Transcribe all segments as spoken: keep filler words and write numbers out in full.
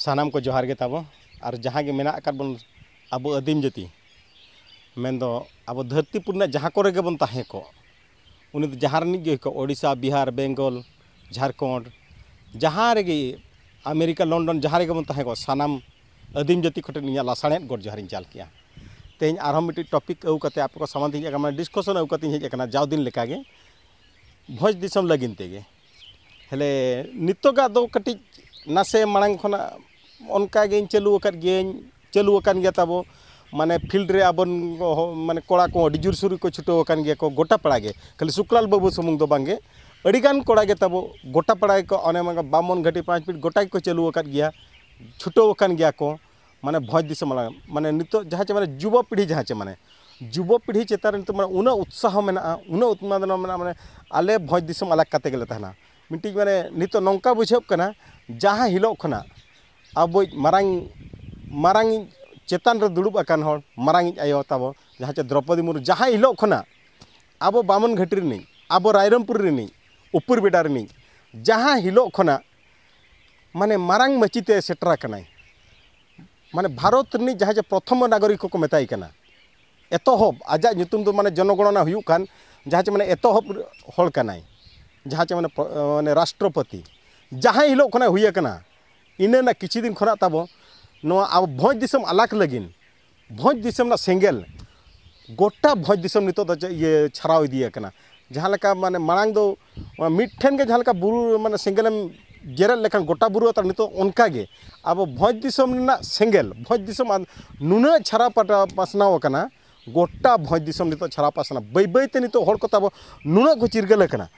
ᱥᱟᱱᱟᱢ ᱠᱚ ᱡᱚᱦᱟᱨ ᱜᱮ ᱛᱟᱵᱚ᱾ ᱟᱨ ᱡᱟᱦᱟᱸ ᱜᱮ ᱢᱮᱱᱟᱜ ᱟᱠᱟᱫ ᱵᱚᱱ ᱟᱵᱚ ᱟᱹᱫᱤᱢ ᱡᱟᱹᱛᱤ, ᱢᱮᱱᱫᱚ ᱟᱵᱚ ᱫᱷᱟᱹᱨᱛᱤ ᱯᱩᱨᱤ ᱨᱮᱱᱟᱜ ᱡᱟᱦᱟᱸ ᱠᱚᱨᱮ ᱜᱮᱵᱚᱱ ᱛᱟᱦᱮᱸ ᱠᱚᱜ, ᱩᱱᱤ ᱫᱚ ᱡᱟᱦᱟᱸ ᱨᱤᱱᱤᱡ ᱜᱮ ᱦᱩᱭ ᱠᱚᱜ, ᱳᱰᱤᱥᱟ, ᱵᱤᱦᱟᱨ, ᱵᱮᱝᱜᱚᱞ, ᱡᱷᱟᱲᱠᱷᱚᱸᱰ, ᱡᱟᱦᱟᱸ ᱨᱮᱜᱮ, ᱟᱢᱮᱨᱤᱠᱟ, ᱞᱚᱱᱰᱚᱱ, ᱡᱟᱦᱟᱸ ᱨᱮᱜᱮ ᱵᱚᱱ ᱛᱟᱦᱮᱸ ᱠᱚᱜ, ᱥᱟᱱᱟᱢ ᱟᱹᱫᱤᱢ ᱡᱟᱹᱛᱤ ᱠᱚᱴᱷᱮᱱ ᱤᱧᱟᱹᱜ ᱞᱟᱥᱟᱲᱦᱮᱫ ᱜᱚᱰ ᱡᱚᱦᱟᱨᱤᱧ ᱪᱟᱞ ᱠᱮᱜᱼᱟ᱾ ᱛᱮᱦᱮᱧ ᱟᱨᱦᱚᱸ ᱢᱤᱫᱴᱤᱡ ᱴᱚᱯᱤᱠ ᱟᱹᱜᱩ ᱠᱟᱛᱮ ᱟᱯᱮ ᱠᱚ ᱥᱟᱢᱟᱝ ᱛᱮ ᱦᱮᱡ ᱟᱠᱟᱱᱟ, ᱢᱟᱱᱮ ᱰᱤᱥᱠᱟᱥᱚᱱ ᱟᱹᱜᱩ ᱠᱟᱛᱮᱧ ᱦᱮᱡ ᱟᱠᱟᱱᱟ, ᱡᱟᱣ ᱫᱤᱱ ᱞᱮᱠᱟᱜᱮ ᱵᱷᱚᱸᱡᱽ ᱫᱤᱥᱚᱢ ᱞᱟᱹᱜᱤᱫ ᱛᱮᱜᱮ᱾ ᱦᱮᱞᱮ, ᱱᱤᱛᱚᱜᱟᱜ ᱫᱚ ᱠᱟᱹᱴᱤᱡ ᱱᱟᱥᱮ ᱢᱟᱲᱟᱝ ᱠᱷᱚᱱᱟᱜ ᱚᱱᱠᱟ ᱜᱤᱧ ᱪᱟᱹᱞᱩ ᱟᱠᱟᱫ ᱜᱤᱭᱟᱹᱧ, ᱪᱟᱹᱞᱩ ᱟᱠᱟᱱ ᱜᱮᱭᱟ ᱛᱟᱵᱚ᱾ ᱢᱟᱱᱮ ᱯᱷᱤᱞᱰ ᱨᱮ ᱟᱵᱚ ᱦᱚ-, ᱢᱟᱱᱮ ᱠᱚᱲᱟ ᱠᱚ ᱟᱹᱰᱤ ᱡᱳᱨᱥᱳᱨ ᱠᱚ ᱪᱷᱩᱴᱟᱹᱣ ᱟᱠᱟᱱ ᱜᱮᱭᱟ ᱠᱚ ᱜᱚᱴᱟ ᱯᱟᱲᱟ ᱜᱮ, ᱠᱷᱟᱹᱞᱤ ᱥᱩᱠᱞᱟᱞ ᱵᱟᱹᱵᱩ ᱥᱩᱢᱩᱝ ᱫᱚ ᱵᱟᱝᱜᱮ, ᱟᱹᱰᱤᱜᱟᱱ ᱠᱚᱲᱟ ᱜᱮ ᱛᱟᱵᱚ ᱜᱚᱴᱟ ᱯᱟᱲᱟ ᱜᱮᱠᱚ, ᱚᱱᱮ ᱢᱟᱱᱮ ᱵᱟᱢᱚᱱ ᱜᱷᱟᱹᱴᱤ, ᱯᱟᱸᱪ ᱯᱷᱤᱴ ᱜᱚᱴᱟ ᱜᱮᱠᱚ ᱪᱟᱹᱞᱩ ᱟᱠᱟᱫ ᱜᱮᱭᱟ, ᱪᱷᱩᱴᱟᱹᱣ ᱟᱠᱟᱱ ᱜᱮᱭᱟ ᱠᱚ᱾ ᱢᱟᱱᱮ ᱵᱷᱚᱸᱡᱽ ᱫᱤᱥᱚᱢ ᱟᱞᱟᱝ, ᱢᱟᱱᱮ ᱱᱤᱛᱚᱜ ᱡᱟᱦᱟᱸ ᱪᱮ ᱢᱟᱱᱮ ᱡᱩᱵᱚ ᱯᱤᱲᱦᱤ ᱡᱟᱦᱟᱸ ᱪᱮ ᱢᱟᱱᱮ ᱡᱩᱵᱚ ᱯᱤᱲᱦᱤ ᱪᱮᱛᱟᱱ ᱨᱮ ᱱᱤᱛᱚᱜ ᱢᱟᱱᱮ ᱩᱱᱟᱹᱜ ᱩᱛᱥᱟᱦᱚ ᱢᱮᱱᱟᱜᱼᱟ, ᱩᱱᱟᱹᱜ ᱩᱛᱢᱟᱫᱱᱟ ᱢᱮᱱᱟᱜᱼᱟ, ᱢᱟᱱᱮ ᱟᱞᱮ ᱵᱷᱚᱸᱡᱽ ᱫᱤᱥᱚᱢ ᱟᱞᱟᱜᱽ ᱠᱟᱛᱮ ᱜᱮᱞᱮ ᱛᱟᱦᱮᱱᱟ᱾ ᱢᱤᱫᱴᱤᱡ ᱢᱟᱱᱮ ᱱᱤᱛᱚᱜ ᱱᱚᱝᱠᱟ ᱵᱩᱡᱷᱟᱹᱜ ᱠᱟᱱᱟ, ᱡᱟᱦᱟᱸ ᱦᱤᱞᱳᱜ ᱠᱷᱚᱱᱟᱜ ᱟᱵᱚᱭᱤᱡ ᱢᱟᱨᱟᱝ, ᱢᱟᱨᱟᱝ ᱪᱮᱛᱟᱱ ᱨᱮ ᱫᱩᱲᱩᱵ ᱟᱠᱟᱱ ᱦᱚᱲ, ᱢᱟᱨᱟᱝᱤᱡ ᱟᱭᱳ ᱛᱟᱵᱚ, ᱡᱟᱦᱟᱸ ᱪᱮ ᱫᱨᱚᱯᱚᱫᱤ ᱢᱩᱨᱢᱩ, ᱡᱟᱦᱟᱸ ᱦᱤᱞᱳᱜ ᱠᱷᱚᱱᱟᱜ ᱟᱵᱚ ᱵᱟᱢᱚᱱ ᱜᱷᱟᱹᱴᱤ ᱨᱤᱱᱤᱡ, ᱟᱵᱚ ᱨᱟᱭᱨᱚᱝᱯᱩᱨ ᱨᱤᱱᱤᱡ, ᱩᱯᱩᱨ ᱵᱮᱰᱟ ᱨᱤᱱᱤᱡ, ᱡᱟᱦᱟᱸ ᱦᱤᱞᱳᱜ ᱠᱷᱚᱱᱟᱜ ᱢᱟᱱᱮ ᱢᱟᱨᱟᱝ ᱢᱟᱹᱪᱤ ᱛᱮ ᱥᱮᱴᱮᱨ ᱟᱠᱟᱱᱟᱭ, ᱢᱟᱱᱮ ᱵᱷᱟᱨᱚᱛ ᱨᱤᱱᱤᱡ ᱡᱟᱦᱟᱸ ᱪᱮ ᱯᱨᱚᱛᱷᱚᱢ ᱱᱟᱜᱚᱨᱤᱠ ᱠᱚᱠᱚ ᱢᱮᱛᱟᱭ ᱠᱟᱱᱟ, ᱮᱛᱚᱦᱚᱵ ᱟᱡᱟᱜ ᱧᱩᱛᱩᱢ ᱫᱚ ᱢᱟᱱᱮ ᱡᱚᱱᱚᱜᱚᱬᱚᱱᱟ ᱦᱩᱭᱩᱜ ᱠᱟᱱ, ᱡᱟᱦᱟᱸ ᱪᱮ ᱢᱟᱱᱮ ᱮᱛᱚᱦᱚᱵ ᱦᱚᱲ ᱠᱟᱱᱟᱭ, ᱡᱟᱦᱟᱸ ᱪᱮ ᱢᱟᱱᱮ ᱯᱨᱚ-, ᱢᱟᱱᱮ ᱨᱟᱥᱴᱨᱚᱯᱚᱛᱤ, ᱡᱟᱦᱟᱸ ᱦᱤᱞᱳᱜ ᱠᱷᱚᱱᱟᱜ ᱦᱩᱭ ᱟᱠᱟᱱᱟ, ᱤᱱᱟᱹ ᱨᱮᱱᱟᱜ ᱠᱤᱪᱷᱩ ᱫᱤᱱ ᱠᱷᱚᱱᱟᱜ ᱛᱟᱵᱚ ᱱᱚᱣᱟ ᱟᱵᱚ ᱵᱷᱚᱸᱡᱽ ᱫᱤᱥᱚᱢ ᱟᱞᱟᱜᱽ ᱞᱟᱹᱜᱤᱫ, ᱵᱷᱚᱸᱡᱽ ᱫᱤᱥᱚᱢ ᱨᱮᱱᱟᱜ ᱥᱮᱸᱜᱮᱞ ᱜᱚᱴᱟ ᱵᱷᱚᱸᱡᱽ ᱫᱤᱥᱚᱢ ᱱᱤᱛᱚᱜ ᱫᱚ ᱪᱮᱫ ᱤᱭᱟᱹ ᱪᱷᱟᱨᱟᱣ ᱤᱫᱤ ᱟᱠᱟᱱᱟ᱾ ᱡᱟᱦᱟᱸ ᱞᱮᱠᱟ ᱢᱟᱱᱮ ᱢᱟᱲᱟᱝ ᱫᱚ ᱢᱤᱫ ᱴᱷᱮᱱ ᱜᱮ ᱡᱟᱦᱟᱸ ᱞᱮᱠᱟ ᱵᱩᱨᱩ ᱢᱟᱱᱮ ᱥᱮᱸᱜᱮᱞᱮᱢ ᱡᱮᱨᱮᱫ ᱞᱮᱠᱷᱟᱱ ᱜᱚᱴᱟ ᱵᱩᱨᱩ ᱟᱛᱟᱨ, ᱱᱤᱛᱚᱜ ᱚᱱᱠᱟ ᱜᱮ ᱟᱵᱚ ᱵᱷᱚᱸᱡᱽ ᱫᱤᱥᱚᱢ ᱨᱮᱱᱟᱜ ᱥᱮᱸᱜᱮᱞ, ᱵᱷᱚᱸᱡᱽ ᱫᱤᱥᱚᱢ ᱟᱨ ᱱᱩᱱᱟᱹᱜ ᱪᱷᱟᱨᱟᱣ ᱯᱟᱴᱟ-, ᱯᱟᱥᱱᱟᱣ ᱟᱠᱟᱱᱟ, ᱜᱚᱴᱟ ᱵᱷᱚᱸᱡᱽ ᱫᱤᱥᱚᱢ ᱱᱤᱛᱚᱜ ᱪᱷᱟᱨᱟᱣ ᱯᱟᱥᱱᱟᱣ᱾ ᱵᱟᱹᱭ ᱵᱟᱹᱭ ᱛᱮ ᱱᱤᱛᱚᱜ ᱦᱚᱲ ᱠᱚ ᱛᱟᱵᱚ ᱱᱩᱱᱟᱹᱜ ᱠᱚ ᱪᱤᱨᱜᱟᱹᱞ ᱟᱠᱟᱱᱟ᱾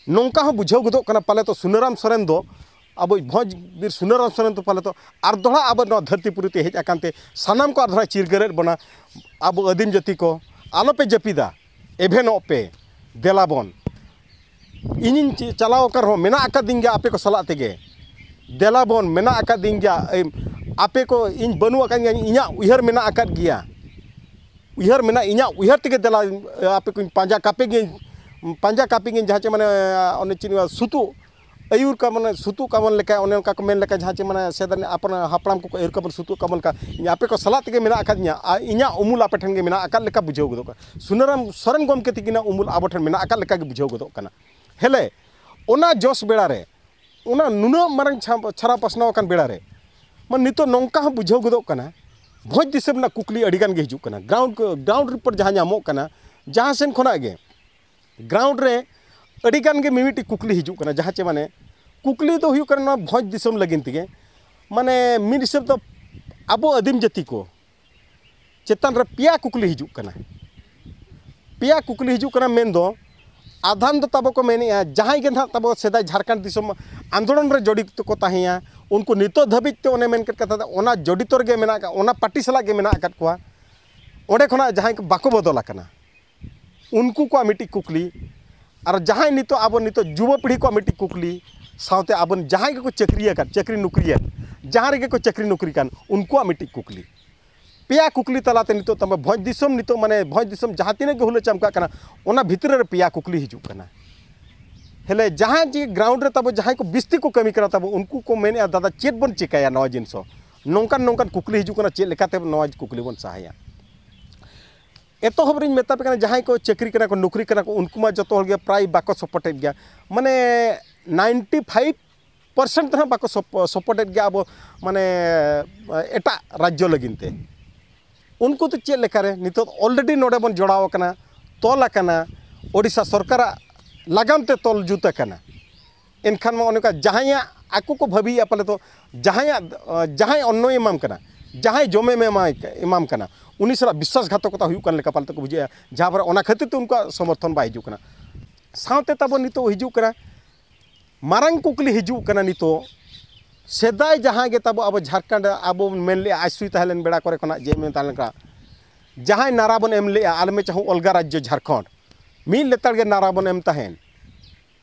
ᱱᱚᱝᱠᱟ ᱦᱚᱸ ᱵᱩᱡᱷᱟᱹᱣ ᱜᱚᱫᱚᱜ ᱠᱟᱱᱟ, ᱯᱟᱞᱮ ᱛᱚ ᱥᱩᱱᱟᱹᱨᱟᱢ ᱥᱚᱨᱮᱱ ᱫᱚ, ᱟᱵᱚ ᱵᱷᱚᱸᱡᱽ ᱵᱤᱨ ᱥᱩᱱᱟᱹᱨᱟᱢ ᱥᱚᱨᱮᱱ ᱫᱚ ᱯᱟᱞᱮ ᱛᱚ ᱟᱨ ᱫᱚᱦᱲᱟ ᱟᱵᱚ ᱱᱚᱣᱟ ᱫᱷᱟᱹᱨᱛᱤ ᱯᱩᱨᱤ ᱛᱮ ᱦᱮᱡ ᱟᱠᱟᱱ ᱛᱮ ᱥᱟᱱᱟᱢ ᱠᱚ ᱟᱨ ᱫᱚᱦᱲᱟ ᱪᱤᱨᱜᱟᱹᱞᱮᱫ ᱵᱚᱱᱟ᱾ ᱟᱵᱚ ᱟᱹᱫᱤᱢ ᱡᱟᱹᱛᱤ ᱠᱚ, ᱟᱞᱚᱯᱮ ᱡᱟᱹᱯᱤᱫᱟ, ᱮᱵᱷᱮᱱᱚᱜ ᱯᱮ, ᱫᱮᱞᱟ ᱵᱚᱱ᱾ ᱤᱧᱤᱧ ᱪ-, ᱪᱟᱞᱟᱣ ᱟᱠᱟᱱ ᱨᱮᱦᱚᱸ ᱢᱮᱱᱟᱜ ᱟᱠᱟᱫᱤᱧ ᱜᱮᱭᱟ ᱟᱯᱮ ᱠᱚ ᱥᱟᱞᱟᱜ ᱛᱮᱜᱮ᱾ ᱫᱮᱞᱟ ᱵᱚᱱ, ᱢᱮᱱᱟᱜ ᱟᱠᱟᱫᱤᱧ ᱜᱮᱭᱟ᱾ ᱮᱢ, ᱟᱯᱮ ᱠᱚ, ᱤᱧ ᱵᱟᱹᱱᱩᱜ ᱟᱠᱟᱫᱤᱧᱟ, ᱤᱧᱟᱹᱜ ᱩᱭᱦᱟᱹᱨ ᱢᱮᱱᱟᱜ ᱟᱠᱟᱫ ᱜᱮᱭᱟ᱾ ᱩᱭᱦᱟᱹᱨ ᱢᱮᱱᱟᱜ, ᱤᱧᱟᱹᱜ ᱩᱭᱦᱟᱹᱨ ᱛᱮᱜᱮ ᱫᱮᱞᱟ, ᱟᱯᱮ ᱠᱚᱧ ᱯᱟᱸᱡᱟ ᱠᱟᱯᱮ ᱜᱤᱭᱟᱹᱧ, ᱯᱟᱸᱡᱟ ᱠᱟᱯᱮ ᱜᱤᱭᱟᱹᱧ, ᱡᱟᱦᱟᱸ ᱪᱮ ᱢᱟᱱᱮ ᱚᱱᱮ ᱪᱮᱫ ᱤᱧ ᱢᱮᱱᱟ, ᱥᱩᱛᱩᱜ, ᱟᱹᱭᱩᱨ ᱠᱟᱵᱚᱱ, ᱥᱩᱛᱩᱜ ᱠᱟᱵᱚᱱ ᱞᱮᱠᱟ, ᱚᱱᱮ ᱚᱱᱠᱟ ᱠᱚ ᱢᱮᱱ ᱞᱮᱠᱟ, ᱡᱟᱦᱟᱸ ᱪᱮ ᱢᱟᱱᱮ ᱥᱮᱫᱟᱭ ᱟᱯᱱᱟᱨ ᱦᱟᱯᱲᱟᱢ ᱠᱚᱠᱚ ᱟᱹᱭᱩᱨ ᱠᱟᱵᱚᱱ, ᱥᱩᱛᱩᱜ ᱠᱟᱵᱚᱱ ᱞᱮᱠᱟ, ᱤᱧ ᱟᱯᱮ ᱠᱚ ᱥᱟᱞᱟᱜ ᱛᱮᱜᱮ ᱢᱮᱱᱟᱜ ᱟᱠᱟᱫᱤᱧᱟ ᱟᱨ ᱤᱧᱟᱹᱜ ᱩᱢᱩᱞ ᱟᱯᱮ ᱴᱷᱮᱱ ᱜᱮ ᱢᱮᱱᱟᱜ ᱟᱠᱟᱫ ᱞᱮᱠᱟ ᱵᱩᱡᱷᱟᱹᱣ ᱜᱚᱫᱚᱜ ᱠᱟᱱᱟ᱾ ᱥᱩᱱᱟᱹᱨᱟᱢ ᱥᱚᱨᱮᱱ ᱜᱚᱢᱠᱮ ᱛᱤᱠᱤᱱᱟᱜ ᱩᱢᱩᱞ ᱟᱵᱚ ᱴᱷᱮᱱ ᱢᱮᱱᱟᱜ ᱟᱠᱟᱫ ᱞᱮᱠᱟ ᱜᱮ ᱵᱩᱡᱷᱟᱹᱣ ᱜᱚᱫᱚᱜ ᱠᱟᱱᱟ᱾ ᱦᱮᱞᱮ, ᱚᱱᱟ ᱡᱚᱥ ᱵᱮᱲᱟ ᱨᱮ, ᱚᱱᱟ ᱱᱩᱱᱟᱹᱜ ᱢᱟᱨᱟᱝ ᱪᱷᱟ-, ᱪᱷᱟᱨᱟᱣ ᱯᱟᱥᱱᱟᱣ ᱟᱠᱟᱱ ᱵᱮᱲᱟ ᱨᱮ, ᱢᱟ ᱱᱤᱛᱚᱜ ᱱᱚᱝᱠᱟ ᱦᱚᱸ ᱵᱩᱡᱷᱟᱹᱣ ᱜᱚᱫᱚᱜ ᱠᱟᱱᱟ, ᱵᱷᱚᱸᱡᱽ ᱫᱤᱥᱚᱢ ᱨᱮᱱᱟᱜ ᱠᱩᱠᱞᱤ ᱟᱹᱰᱤ ᱜᱟᱱ ᱜᱮ ᱦᱤᱡᱩᱜ ᱠᱟᱱᱟ᱾ ᱜᱨᱟᱣᱩᱱᱰ, ᱜᱨᱟᱣᱩᱱᱰ ᱨᱤᱯᱳᱨᱴ ᱡᱟᱦᱟᱸ ᱧᱟᱢᱚᱜ ᱠᱟᱱᱟ, ᱡᱟᱦᱟᱸ ᱥᱮᱱ ᱠᱷᱚᱱᱟᱜ ᱜᱮ ᱜᱨᱟᱣᱩᱱᱰ ᱨᱮ ᱟᱹᱰᱤ ᱜᱟᱱ ᱜᱮ ᱢᱤᱢᱤᱫᱴᱤᱡ ᱠᱩᱠᱞᱤ ᱦᱤᱡᱩᱜ ᱠᱟᱱᱟ, ᱡᱟᱦᱟᱸ ᱪᱮ ᱢᱟᱱᱮ ᱠᱩᱠᱞᱤ ᱫᱚ ᱦᱩᱭᱩᱜ ᱠᱟᱱᱟ ᱱᱚᱣᱟ ᱵᱷᱚᱸᱡᱽ ᱫᱤᱥᱚᱢ ᱞᱟᱹᱜᱤᱫ ᱛᱮᱜᱮ, ᱢᱟᱱᱮ ᱢᱤᱫ ᱦᱤᱥᱟᱹᱵ ᱫᱚ ᱟᱵᱚ ᱟᱹᱫᱤᱢ ᱡᱟᱹᱛᱤ ᱠᱚ ᱪᱮᱛᱟᱱ ᱨᱮ ᱯᱮᱭᱟ ᱠᱩᱠᱞᱤ ᱦᱤᱡᱩᱜ ᱠᱟᱱᱟ᱾ ᱯᱮᱭᱟ ᱠᱩᱠᱞᱤ ᱦᱤᱡᱩᱜ ᱠᱟᱱᱟ, ᱢᱮᱱᱫᱚ ᱟᱫᱷᱟᱱ ᱫᱚ ᱛᱟᱵᱚ ᱠᱚ ᱢᱮᱱᱮᱜᱼᱟ, ᱡᱟᱦᱟᱸᱭ ᱜᱮ ᱱᱟᱦᱟᱜ ᱛᱟᱵᱚ ᱥᱮᱫᱟᱭ ᱡᱷᱟᱲᱠᱷᱚᱸᱰ ᱫᱤᱥᱚᱢ ᱟᱱᱫᱳᱞᱚᱱ ᱨᱮ ᱡᱚᱲᱤᱛ ᱠᱚ ᱛᱟᱦᱮᱸᱭᱟ, ᱩᱱᱠᱩ ᱱᱤᱛᱚᱜ ᱫᱷᱟᱹᱵᱤᱡ ᱛᱮ ᱚᱱᱮ ᱢᱮᱱ ᱠᱮᱫ ᱠᱟᱛᱷᱟ ᱫᱚ ᱚᱱᱟ ᱡᱚᱲᱤᱛᱚ ᱨᱮᱜᱮ ᱢᱮᱱᱟᱜ ᱟᱠᱟᱫ, ᱚᱱᱟ ᱯᱟᱨᱴᱤ ᱥᱟᱞᱟᱜ ᱜᱮ ᱢᱮᱱᱟᱜ ᱟᱠᱟᱫ ᱠᱚᱣᱟ᱾ ᱚᱸᱰᱮ ᱠᱷᱚᱱᱟᱜ ᱡᱟᱦᱟᱸᱭ ᱠᱚ ᱵᱟᱠᱚ ᱵᱚᱫᱚᱞ ᱟᱠᱟᱱᱟ, ᱩᱱᱠᱩ ᱠᱚᱣᱟᱜ ᱢᱤᱫᱴᱤᱡ ᱠᱩᱠᱞᱤ, ᱟᱨ ᱡᱟᱦᱟᱸᱭ ᱱᱤᱛᱚᱜ ᱟᱵᱚ ᱱᱤᱛᱚᱜ ᱡᱩᱣᱟᱹ ᱯᱤᱲᱦᱤ ᱠᱚᱣᱟᱜ ᱢᱤᱫᱴᱤᱡ ᱠᱩᱠᱞᱤ, ᱥᱟᱶᱛᱮ ᱟᱵᱚ ᱡᱟᱦᱟᱸᱭ ᱜᱮᱠᱚ ᱪᱟᱹᱠᱨᱤᱭᱟᱠᱟᱫ, ᱪᱟᱹᱠᱨᱤ ᱱᱚᱠᱨᱤᱭᱟᱱ, ᱡᱟᱦᱟᱸ ᱨᱮᱜᱮ ᱠᱚ ᱪᱟᱹᱠᱨᱤ ᱱᱚᱠᱨᱤ ᱠᱟᱱ, ᱩᱱᱠᱩᱣᱟᱜ ᱢᱤᱫᱴᱤᱡ ᱠᱩᱠᱞᱤ᱾ ᱯᱮᱭᱟ ᱠᱩᱠᱞᱤ ᱛᱟᱞᱟᱛᱮ ᱱᱤᱛᱚᱜ ᱛᱟᱵᱚ ᱵᱷᱚᱸᱡᱽ ᱫᱤᱥᱚᱢ, ᱱᱤᱛᱚᱜ ᱢᱟᱱᱮ ᱵᱷᱚᱸᱡᱽ ᱫᱤᱥᱚᱢ ᱡᱟᱦᱟᱸ ᱛᱤᱱᱟᱹᱜ ᱜᱮ ᱦᱩᱞᱟᱹ ᱪᱟᱢᱠᱟᱜ ᱠᱟᱱᱟ, ᱚᱱᱟ ᱵᱷᱤᱛᱨᱤ ᱨᱮ ᱯᱮᱭᱟ ᱠᱩᱠᱞᱤ ᱦᱤᱡᱩᱜ ᱠᱟᱱᱟ᱾ ᱦᱮᱞᱮ, ᱡᱟᱦᱟᱸᱭ ᱡᱮ ᱜᱨᱟᱣᱩᱱᱰ ᱨᱮ ᱛᱟᱵᱚ ᱡᱟᱦᱟᱸᱭ ᱠᱚ ᱵᱤᱥᱛᱤ ᱠᱚ ᱠᱟᱹᱢᱤ ᱠᱟᱱᱟ ᱛᱟᱵᱚ, ᱩᱱᱠᱩ ᱠᱚ ᱢᱮᱱᱮᱫᱼᱟ, "ᱫᱟᱫᱟ, ᱪᱮᱫ ᱵᱚᱱ ᱪᱤᱠᱟᱹᱭᱟ ᱱᱚᱣᱟ ᱡᱤᱱᱤᱥ ᱦᱚᱸ?" ᱱᱚᱝᱠᱟᱱ ᱱᱚᱝᱠᱟᱱ ᱠᱩᱠᱞᱤ ᱦᱤᱡᱩᱜ ᱠᱟᱱᱟ, ᱪᱮᱫ ᱞᱮᱠᱟᱛᱮ ᱱᱚᱣᱟ ᱠᱩᱠᱞᱤ ᱵᱚᱱ ᱥᱟᱦᱟᱭᱟ? ᱮᱛᱚᱦᱚᱵ ᱨᱤᱧ ᱢᱮᱛᱟ ᱯᱮ ᱠᱟᱱᱟ, ᱡᱟᱦᱟᱸᱭ ᱠᱚ ᱪᱟᱹᱠᱨᱤ ᱠᱟᱱᱟ ᱠᱚ, ᱱᱚᱠᱨᱤ ᱠᱟᱱᱟ ᱠᱚ, ᱩᱱᱠᱩ ᱢᱟ ᱡᱚᱛᱚ ᱦᱚᱲ ᱜᱮ ᱯᱨᱟᱭ ᱵᱟᱠᱚ ᱥᱟᱯᱳᱨᱴᱮᱫ ᱜᱮᱭᱟ, ᱢᱟᱱᱮ ᱱᱟᱭᱤᱱᱴᱤ ᱯᱷᱟᱭᱤᱵᱷ ᱯᱟᱨᱥᱮᱱᱴ ᱫᱚ ᱦᱟᱸᱜ ᱵᱟᱠᱚ ᱥᱚᱯ-, ᱥᱟᱯᱳᱨᱴᱮᱫ ᱜᱮᱭᱟ ᱟᱵᱚ, ᱢᱟᱱᱮ ᱮᱴᱟᱜ ᱨᱟᱡᱽᱡᱚ ᱞᱟᱹᱜᱤᱫ ᱛᱮ᱾ ᱩᱱᱠᱩ ᱫᱚ ᱪᱮᱫ ᱞᱮᱠᱟᱨᱮ ᱱᱤᱛᱚᱜ ᱚᱞᱨᱮᱰᱤ ᱱᱚᱰᱮ ᱵᱚᱱ ᱡᱚᱲᱟᱣ ᱟᱠᱟᱱᱟ, ᱛᱚᱞ ᱟᱠᱟᱱᱟ, ᱳᱰᱤᱥᱟ ᱥᱚᱨᱠᱟᱨᱟᱜ ᱞᱟᱜᱟᱢ ᱛᱮ ᱛᱚᱞ ᱡᱩᱛ ᱟᱠᱟᱱᱟ᱾ ᱮᱱᱠᱷᱟᱱ ᱢᱟ ᱚᱱᱮ ᱚᱱᱠᱟ ᱡᱟᱦᱟᱸᱭᱟᱜ ᱟᱠᱚ ᱠᱚ ᱵᱷᱟᱹᱵᱤᱭᱮᱫᱼᱟ ᱯᱟᱞᱮ ᱛᱚ, ᱡᱟᱦᱟᱸᱭᱟᱜ, ᱡᱟᱦᱟᱸᱭ ᱚᱱᱱᱚᱭ ᱮᱢᱟᱢ ᱠᱟᱱᱟ, ᱡᱟᱦᱟᱸᱭ ᱡᱚᱢᱮᱢ ᱮᱢᱟᱭ, ᱮᱢᱟᱢ ᱠᱟᱱᱟ, ᱩᱱᱤ ᱥᱟᱞᱟᱜ ᱵᱤᱥᱣᱟᱥᱜᱷᱟᱛᱚᱠᱚᱛᱟ ᱦᱩᱭᱩᱜ ᱠᱟᱱ ᱞᱮᱠᱟ ᱯᱟᱞᱮ ᱛᱮᱠᱚ ᱵᱩᱡᱷᱟᱹᱣᱮᱫᱼᱟ, ᱡᱟᱦᱟᱸ ᱯᱚᱨᱮ ᱚᱱᱟ ᱠᱷᱟᱹᱛᱤᱨ ᱛᱮ ᱩᱱᱠᱩᱣᱟᱜ ᱥᱚᱢᱚᱨᱛᱷᱚᱱ ᱵᱟᱭ ᱦᱤᱡᱩᱜ ᱠᱟᱱᱟ᱾ ᱥᱟᱶᱛᱮ ᱛᱟᱵᱚ ᱱᱤᱛᱚᱜ ᱦᱤᱡᱩᱜ ᱠᱟᱱᱟ, ᱢᱟᱨᱟᱝ ᱠᱩᱠᱞᱤ ᱦᱤᱡᱩᱜ ᱠᱟᱱᱟ ᱱᱤᱛᱚᱜ, ᱥᱮᱫᱟᱭ ᱡᱟᱦᱟᱸ ᱜᱮ ᱛᱟᱵᱚ ᱟᱵᱚ ᱡᱷᱟᱲᱠᱷᱚᱸᱰ ᱟᱵᱚ ᱵᱚᱱ ᱢᱮᱱ ᱞᱮᱜᱼᱟ, ᱟᱡᱥᱩᱭ ᱛᱟᱦᱮᱸ ᱞᱮᱱ ᱵᱮᱲᱟ ᱠᱚᱨᱮ ᱠᱷᱚᱱᱟᱜ ᱡᱮ ᱢᱮᱱ ᱛᱟᱦᱮᱸ ᱞᱮᱱ ᱠᱟᱱᱟ, ᱡᱟᱦᱟᱸᱭ ᱱᱟᱨᱟ ᱵᱚᱱ ᱮᱢ ᱞᱮᱜᱼᱟ, ᱟᱞᱮ ᱢᱮ ᱪᱟᱦᱩ ᱚᱞᱜᱟ ᱨᱟᱡᱽᱡᱚ ᱡᱷᱟᱲᱠᱷᱚᱸᱰ, ᱢᱤᱫ ᱞᱮᱛᱟᱲ ᱜᱮ ᱱᱟᱨᱟ ᱵᱚᱱ ᱮᱢ ᱛᱟᱦᱮᱸᱱ,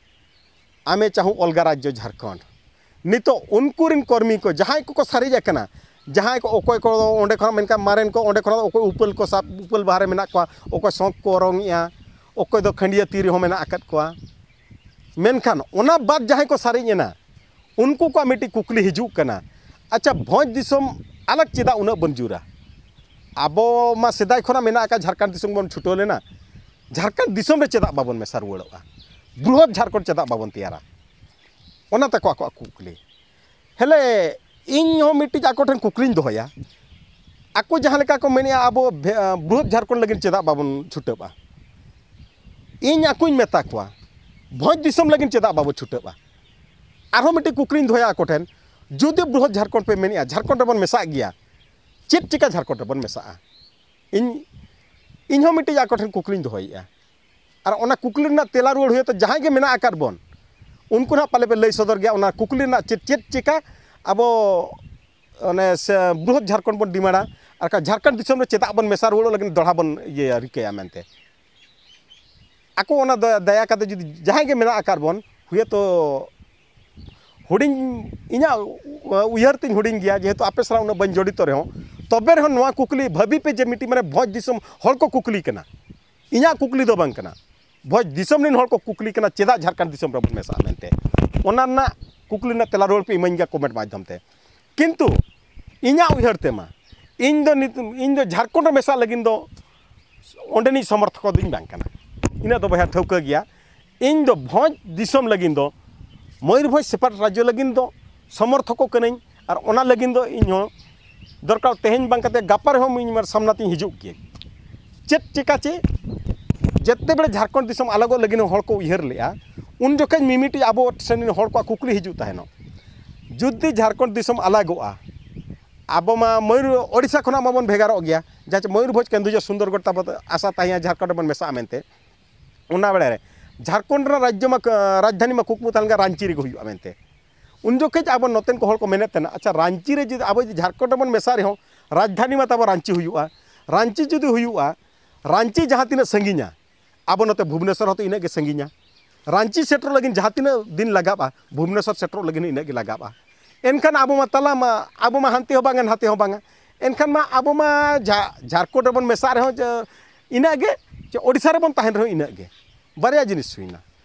ᱟᱢᱮ ᱪᱟᱦᱩ ᱚᱞᱜᱟ ᱨᱟᱡᱽᱡᱚ ᱡᱷᱟᱲᱠᱷᱚᱸᱰ᱾ ᱱᱤᱛᱚᱜ ᱩᱱᱠᱩ ᱨᱮᱱ ᱠᱚᱨᱢᱤ ᱠᱚ ᱡᱟᱦᱟᱸᱭ ᱠᱚᱠᱚ ᱥᱟᱨᱮᱡ ᱟᱠᱟᱱᱟ, ᱡᱟᱦᱟᱸᱭ ᱠᱚ, ᱚᱠᱚᱭ ᱠᱚ ᱚᱸᱰᱮ ᱠᱷᱚᱱᱟᱜ ᱢᱮᱱᱠᱷᱟᱱ ᱢᱟᱨᱮᱱ ᱠᱚ ᱚᱸᱰᱮ ᱠᱷᱚᱱᱟᱜ ᱚᱠᱚᱭ ᱩᱯᱟᱹᱞ ᱠᱚ ᱥᱟᱵ, ᱩᱯᱟᱹᱞ ᱵᱟᱦᱟ ᱨᱮ ᱢᱮᱱᱟᱜ ᱠᱚᱣᱟ, ᱚᱠᱚᱭ ᱥᱚᱸᱠ ᱠᱚ ᱚᱨᱚᱝᱮᱜᱼᱟ, ᱚᱠᱚᱭ ᱫᱚ ᱠᱷᱟᱹᱱᱰᱤᱭᱟᱹ ᱛᱤ ᱨᱮᱦᱚᱸ ᱢᱮᱱᱟᱜ ᱟᱠᱟᱫ ᱠᱚᱣᱟ᱾ ᱢᱮᱱᱠᱷᱟᱱ ᱚᱱᱟ ᱵᱟᱫ ᱡᱟᱦᱟᱸᱭ ᱠᱚ ᱥᱟᱨᱮᱡ ᱮᱱᱟ, ᱩᱱᱠᱩ ᱠᱚᱣᱟᱜ ᱢᱤᱫᱴᱤᱡ ᱠᱩᱠᱞᱤ ᱦᱤᱡᱩᱜ ᱠᱟᱱᱟ, ᱟᱪᱪᱷᱟ, ᱵᱷᱚᱸᱡᱽ ᱫᱤᱥᱚᱢ ᱟᱞᱟᱜᱽ ᱪᱮᱫᱟᱜ ᱩᱱᱟᱹᱜ ᱵᱚᱱ ᱡᱳᱨᱟ? ᱟᱵᱚ ᱢᱟ ᱥᱮᱫᱟᱭ ᱠᱷᱚᱱᱟᱜ ᱢᱮᱱᱟᱜ ᱟᱠᱟᱫ ᱡᱷᱟᱲᱠᱷᱚᱸᱰ ᱫᱤᱥᱚᱢ ᱵᱚᱱ ᱪᱷᱩᱴᱟᱹᱣ ᱞᱮᱱᱟ, ᱡᱷᱟᱲᱠᱷᱚᱸᱰ ᱫᱤᱥᱚᱢ ᱨᱮ ᱪᱮᱫᱟᱜ ᱵᱟᱵᱚᱱ ᱢᱮᱥᱟ ᱨᱩᱣᱟᱹᱲᱚᱜᱼᱟ? ᱵᱨᱤᱦᱚᱫ ᱡᱷᱟᱲᱠᱷᱚᱸᱰ ᱪᱮᱫᱟᱜ ᱵᱟᱵᱚᱱ ᱛᱮᱭᱟᱨᱟ? ᱚᱱᱟ ᱛᱟᱠᱚ ᱟᱠᱚᱣᱟᱜ ᱠᱩᱠᱞᱤ᱾ ᱦᱮᱞᱮ, ᱤᱧ ᱦᱚᱸ ᱢᱤᱫᱴᱤᱡ ᱟᱠᱚ ᱴᱷᱮᱱ ᱠᱩᱠᱞᱤᱧ ᱫᱚᱦᱚᱭᱟ, ᱟᱠᱚ ᱡᱟᱦᱟᱸ ᱞᱮᱠᱟ ᱠᱚ ᱢᱮᱱᱮᱜᱼᱟ, ᱟᱵᱚ ᱵᱷᱮ-, ᱵᱨᱤᱦᱚᱫ ᱡᱷᱟᱲᱠᱷᱚᱸᱰ ᱞᱟᱹᱜᱤᱫ ᱪᱮᱫᱟᱜ ᱵᱟᱵᱚᱱ ᱪᱷᱩᱴᱟᱹᱜᱼᱟ? ᱤᱧ ᱟᱠᱚᱧ ᱢᱮᱛᱟ ᱠᱚᱣᱟ, ᱵᱷᱚᱸᱡᱽ ᱫᱤᱥᱚᱢ ᱞᱟᱹᱜᱤᱫ ᱪᱮᱫᱟᱜ ᱵᱟᱵᱚ ᱪᱷᱩᱴᱟᱹᱜᱼᱟ? ᱟᱨᱦᱚᱸ ᱢᱤᱫᱴᱤᱡ ᱠᱩᱠᱞᱤᱧ ᱫᱚᱦᱚᱭᱟ ᱟᱠᱚ ᱴᱷᱮᱱ, ᱡᱩᱫᱤ ᱵᱨᱤᱦᱚᱫ ᱡᱷᱟᱲᱠᱷᱚᱸᱰ ᱯᱮ ᱢᱮᱱᱮᱜᱼᱟ, ᱡᱷᱟᱲᱠᱷᱚᱸᱰ ᱨᱮᱵᱚᱱ ᱢᱮᱥᱟᱜ ᱜᱮᱭᱟ, ᱪᱮᱫ ᱪᱤᱠᱟ ᱡᱷᱟᱲᱠᱷᱚᱸᱰ ᱨᱮᱵᱚᱱ ᱢᱮᱥᱟᱜᱼᱟ? ᱤᱧ, ᱤᱧ ᱦᱚᱸ ᱢᱤᱫᱴᱤᱡ ᱟᱠᱚ ᱴᱷᱮᱱ ᱠᱩᱠᱞᱤᱧ ᱫᱚᱦᱚᱭᱮᱜᱼᱟ᱾ ᱟᱨ ᱚᱱᱟ ᱠᱩᱠᱞᱤ ᱨᱮᱱᱟᱜ ᱛᱮᱞᱟ ᱨᱩᱣᱟᱹᱲ ᱦᱩᱭᱩᱜᱼᱟ, ᱛᱚ ᱡᱟᱦᱟᱸᱭ ᱜᱮ ᱢᱮᱱᱟᱜ ᱟᱠᱟᱫ ᱵᱚᱱ, ᱩᱱᱠᱩ ᱱᱟᱦᱟᱜ ᱯᱟᱞᱮ ᱯᱮ ᱞᱟᱹᱭ ᱥᱚᱫᱚᱨ ᱜᱮᱭᱟ, ᱚᱱᱟ ᱠᱩᱠᱞᱤ ᱨᱮᱱᱟᱜ ᱪᱮᱫ, ᱪᱮᱫ ᱪᱤᱠᱟ ᱟᱵᱚ ᱚᱱᱮ ᱥᱮ ᱵᱨᱤᱦᱚᱫ ᱡᱷᱟᱲᱠᱷᱚᱸᱰ ᱵᱚᱱ ᱰᱤᱢᱟᱱᱰᱟ, ᱟᱨ ᱠᱷᱟᱱ ᱡᱷᱟᱲᱠᱷᱚᱸᱰ ᱫᱤᱥᱚᱢ ᱨᱮ ᱪᱮᱫᱟᱜ ᱵᱚᱱ ᱢᱮᱥᱟ ᱨᱩᱣᱟᱹᱲᱚᱜ ᱞᱟᱹᱜᱤᱫ ᱫᱚᱲᱦᱟ ᱵᱚᱱ ᱤᱭᱟᱹᱭᱟ, ᱨᱤᱠᱟᱹᱭᱟ ᱢᱮᱱᱛᱮ᱾ ᱟᱠᱚ ᱚᱱᱟ ᱫᱚ ᱫᱟᱭᱟ ᱠᱟᱛᱮ ᱡᱩᱫᱤ ᱡᱟᱦᱟᱸᱭ ᱜᱮ ᱢᱮᱱᱟᱜ ᱟᱠᱟᱫ ᱵᱚᱱ, ᱦᱩᱭᱛᱚ ᱦᱩᱰᱤᱧ, ᱤᱧᱟᱹᱜ ᱩᱭᱦᱟᱹᱨ ᱛᱤᱧ ᱦᱩᱰᱤᱧ ᱜᱮᱭᱟ, ᱡᱮᱦᱮᱛᱩ ᱟᱯᱮ ᱥᱟᱞᱟᱜ ᱩᱱᱟᱹᱜ ᱵᱟᱹᱧ ᱡᱚᱲᱤᱛᱚ ᱨᱮᱦᱚᱸ, ᱛᱚᱵᱮ ᱨᱮᱦᱚᱸ ᱱᱚᱣᱟ ᱠᱩᱠᱞᱤ ᱵᱷᱟᱹᱵᱤ ᱯᱮ ᱡᱮ ᱢᱤᱫᱴᱤᱡ ᱢᱟᱱᱮ ᱵᱷᱚᱸᱡᱽ ᱫᱤᱥᱚᱢ ᱦᱚᱲ ᱠᱚ ᱠᱩᱠᱞᱤ ᱠᱟᱱᱟ, ᱤᱧᱟᱹᱜ ᱠᱩᱠᱞᱤ ᱫᱚ ᱵᱟᱝ ᱠᱟᱱᱟ᱾ ᱵᱷᱚᱸᱡᱽ ᱫᱤᱥᱚᱢ ᱨᱮᱱ ᱦᱚᱲ ᱠᱚ ᱠᱩᱠᱞᱤ ᱠᱟᱱᱟ, ᱪᱮᱫᱟᱜ ᱡᱷᱟᱲᱠᱷᱚᱸᱰ ᱫᱤᱥᱚᱢ ᱨᱮᱵᱚᱱ ᱢᱮᱥᱟᱜᱼᱟ ᱢᱮᱱᱛᱮ᱾ ᱚᱱᱟ ᱨᱮᱱᱟᱜ ᱠᱩᱠᱞᱤ ᱨᱮᱱᱟᱜ ᱛᱮᱞᱟ ᱨᱩᱣᱟᱹᱲ ᱯᱮ ᱤᱢᱟᱹᱧ ᱜᱮᱭᱟ ᱠᱚᱢᱮᱱᱴ ᱢᱟᱫᱽᱫᱷᱚᱢ ᱛᱮ᱾ ᱠᱤᱱᱛᱩ ᱤᱧᱟᱹᱜ ᱩᱭᱦᱟᱹᱨ ᱛᱮᱢᱟ, ᱤᱧ ᱫᱚ ᱱᱤᱛ, ᱤᱧ ᱫᱚ ᱡᱷᱟᱲᱠᱷᱚᱸᱰ ᱨᱮ ᱢᱮᱥᱟᱜ ᱞᱟᱹᱜᱤᱫ ᱫᱚ ᱚᱸᱰᱮᱱᱤᱡ ᱥᱚᱢᱚᱨᱛᱷᱚᱠ ᱫᱚᱧ ᱵᱟᱝ ᱠᱟᱱᱟ᱾ ᱤᱱᱟᱹᱜ ᱫᱚ ᱵᱚᱭᱦᱟ ᱴᱷᱟᱹᱣᱠᱟᱹ ᱜᱮᱭᱟ, ᱤᱧ ᱫᱚ ᱵᱷᱚᱸᱡᱽ ᱫᱤᱥᱚᱢ ᱞᱟᱹᱜᱤᱫ ᱫᱚ, ᱢᱚᱭᱩᱨᱵᱷᱚᱸᱡᱽ separate ᱨᱟᱡᱽᱡᱚ ᱞᱟᱹᱜᱤᱫ ᱫᱚ ᱥᱚᱢᱚᱨᱛᱷᱚᱠᱚ ᱠᱟᱹᱱᱟᱹᱧ᱾ ᱟᱨ ᱚᱱᱟ ᱞᱟᱹᱜᱤᱫ ᱫᱚ ᱤᱧ ᱦᱚᱸ ᱫᱚᱨᱠᱟᱨ ᱛᱮᱦᱮᱧ ᱵᱟᱝ ᱠᱟᱛᱮ ᱜᱟᱯᱟ ᱨᱮᱦᱚᱸ ᱤᱧ ᱢᱟ ᱥᱟᱢᱱᱟ ᱛᱤᱧ ᱦᱤᱡᱩᱜ ᱜᱮ᱾ ᱪᱮᱫ ᱪᱤᱠᱟ ᱪᱮ, ᱡᱮᱛᱮ ᱵᱮᱲᱮ ᱡᱷᱟᱲᱠᱷᱚᱸᱰ ᱫᱤᱥᱚᱢ ᱟᱞᱟᱜᱚᱜ ᱞᱟᱹᱜᱤᱫ ᱦᱚᱸ ᱦᱚᱲ ᱠᱚ ᱩᱭᱦᱟᱹᱨ ᱞᱮᱜᱼᱟ, ᱩᱱ ᱡᱚᱠᱷᱮᱡ ᱢᱤᱢᱤᱫᱴᱤᱡ ᱟᱵᱚ ᱥᱮᱱ ᱨᱮᱱ ᱦᱚᱲ ᱠᱚᱣᱟᱜ ᱠᱩᱠᱞᱤ ᱦᱤᱡᱩᱜ ᱛᱟᱦᱮᱱᱚᱜ, ᱡᱩᱫᱤ ᱡᱷᱟᱲᱠᱷᱚᱸᱰ ᱫᱤᱥᱚᱢ ᱟᱞᱟᱜᱚᱜᱼᱟ, ᱟᱵᱚ ᱢᱟ ᱢᱚᱭᱩᱨ, ᱳᱰᱤᱥᱟ ᱠᱷᱚᱱᱟᱜ ᱢᱟᱵᱚᱱ ᱵᱷᱮᱜᱟᱨᱚᱜ ᱜᱮᱭᱟ, ᱡᱟᱦᱟᱸ ᱪᱮ ᱢᱚᱭᱩᱨᱵᱷᱚᱸᱡᱽ, ᱠᱮᱱᱫᱩᱡᱷᱚᱨ, ᱥᱩᱱᱫᱚᱨᱜᱚᱲ ᱛᱟᱵᱚ ᱟᱥᱟ ᱛᱟᱦᱮᱸᱭᱟ ᱡᱷᱟᱲᱠᱷᱚᱸᱰ ᱨᱮᱵᱚᱱ ᱢᱮᱥᱟᱜᱼᱟ ᱢᱮᱱᱛᱮ᱾ ᱚᱱᱟ ᱵᱮᱲᱟ ᱨᱮ ᱡᱷᱟᱲᱠᱷᱚᱸᱰ ᱨᱮᱱᱟᱜ ᱨᱟᱡᱽᱡᱚ ᱢᱟ, ᱨᱟᱡᱽᱫᱷᱟᱱᱤ ᱢᱟ ᱠᱩᱠᱢᱩ ᱛᱟᱦᱮᱸ ᱞᱮᱱ ᱜᱮ ᱨᱟᱸᱪᱤ ᱨᱮᱜᱮ ᱦᱩᱭᱩᱜᱼᱟ ᱢᱮᱱᱛᱮ᱾ ᱩᱱ ᱡᱚᱠᱷᱮᱡ ᱟᱵᱚ ᱱᱚᱛᱮᱱ ᱠᱚ ᱦᱚᱲ ᱠᱚ ᱢᱮᱱᱮᱫ ᱛᱟᱦᱮᱱᱟ, ᱟᱪᱪᱷᱟ, ᱨᱟᱸᱪᱤ ᱨᱮ ᱡᱩᱫᱤ ᱟᱵᱚ ᱡᱩᱫᱤ ᱡᱷᱟᱲᱠᱷᱚᱸᱰ ᱨᱮᱵᱚᱱ ᱢᱮᱥᱟ ᱨᱮᱦᱚᱸ, ᱨᱟᱡᱽᱫᱷᱟᱱᱤ ᱢᱟ ᱛᱟᱵᱚ ᱨᱟᱸᱪᱤ ᱦᱩᱭᱩᱜᱼᱟ, ᱨᱟᱸᱪᱤ ᱡᱩᱫᱤ ᱦᱩᱭᱩᱜᱼᱟ, ᱨᱟᱸᱪᱤ ᱡᱟᱦᱟᱸ ᱛᱤᱱᱟᱹᱜ ᱥᱟᱺᱜᱤᱧᱟ, ᱟᱵᱚ ᱱᱚᱛᱮ ᱵᱷᱩᱵᱽᱱᱮᱥᱚᱨ ᱦᱚᱸᱛᱚ ᱤᱱᱟᱹᱜ ᱜᱮ ᱥᱟᱺᱜᱤᱧᱟ᱾ ᱨᱟᱸᱪᱤ ᱥᱮᱴᱮᱨᱚᱜ ᱞᱟᱹᱜᱤᱫ ᱡᱟᱦᱟᱸ ᱛᱤᱱᱟᱹᱜ ᱫᱤᱱ ᱞᱟᱜᱟᱜᱼᱟ, ᱵᱷᱩᱵᱽᱱᱮᱥᱚᱨ ᱥᱮᱴᱮᱨᱚᱜ ᱞᱟᱹᱜᱤᱫ ᱦᱚᱸ ᱤᱱᱟᱹᱜ ᱜᱮ ᱞᱟᱜᱟᱜᱼᱟ᱾ ᱮᱱᱠᱷᱟᱱ ᱟᱵᱚ ᱢᱟ ᱛᱟᱞᱟ ᱢᱟ, ᱟᱵᱚ ᱢᱟ ᱦᱟᱱᱛᱮ ᱦᱚᱸ ᱵᱟᱝᱟ, ᱱᱟᱛᱮ ᱦᱚᱸ ᱵᱟᱝᱟ᱾ ᱮᱱᱠᱷᱟᱱ ᱢᱟ ᱟᱵᱚ ᱢᱟ ᱡᱷᱟ-, ᱡᱷᱟᱲᱠᱷᱚᱸᱰ ᱨᱮᱵᱚᱱ ᱢᱮᱥᱟᱜ ᱨᱮᱦᱚᱸ ᱡᱮ ᱤᱱᱟᱹᱜ ᱜᱮ, ᱪᱮ ᱳᱰᱤᱥᱟ ᱨᱮᱵᱚᱱ ᱛᱟᱦᱮᱱ ᱨᱮᱦᱚᱸ ᱤᱱᱟᱹᱜ ᱜᱮ᱾ ᱵᱟᱨᱭᱟ ᱡᱤᱱᱤᱥ ᱦᱩᱭᱱᱟ᱾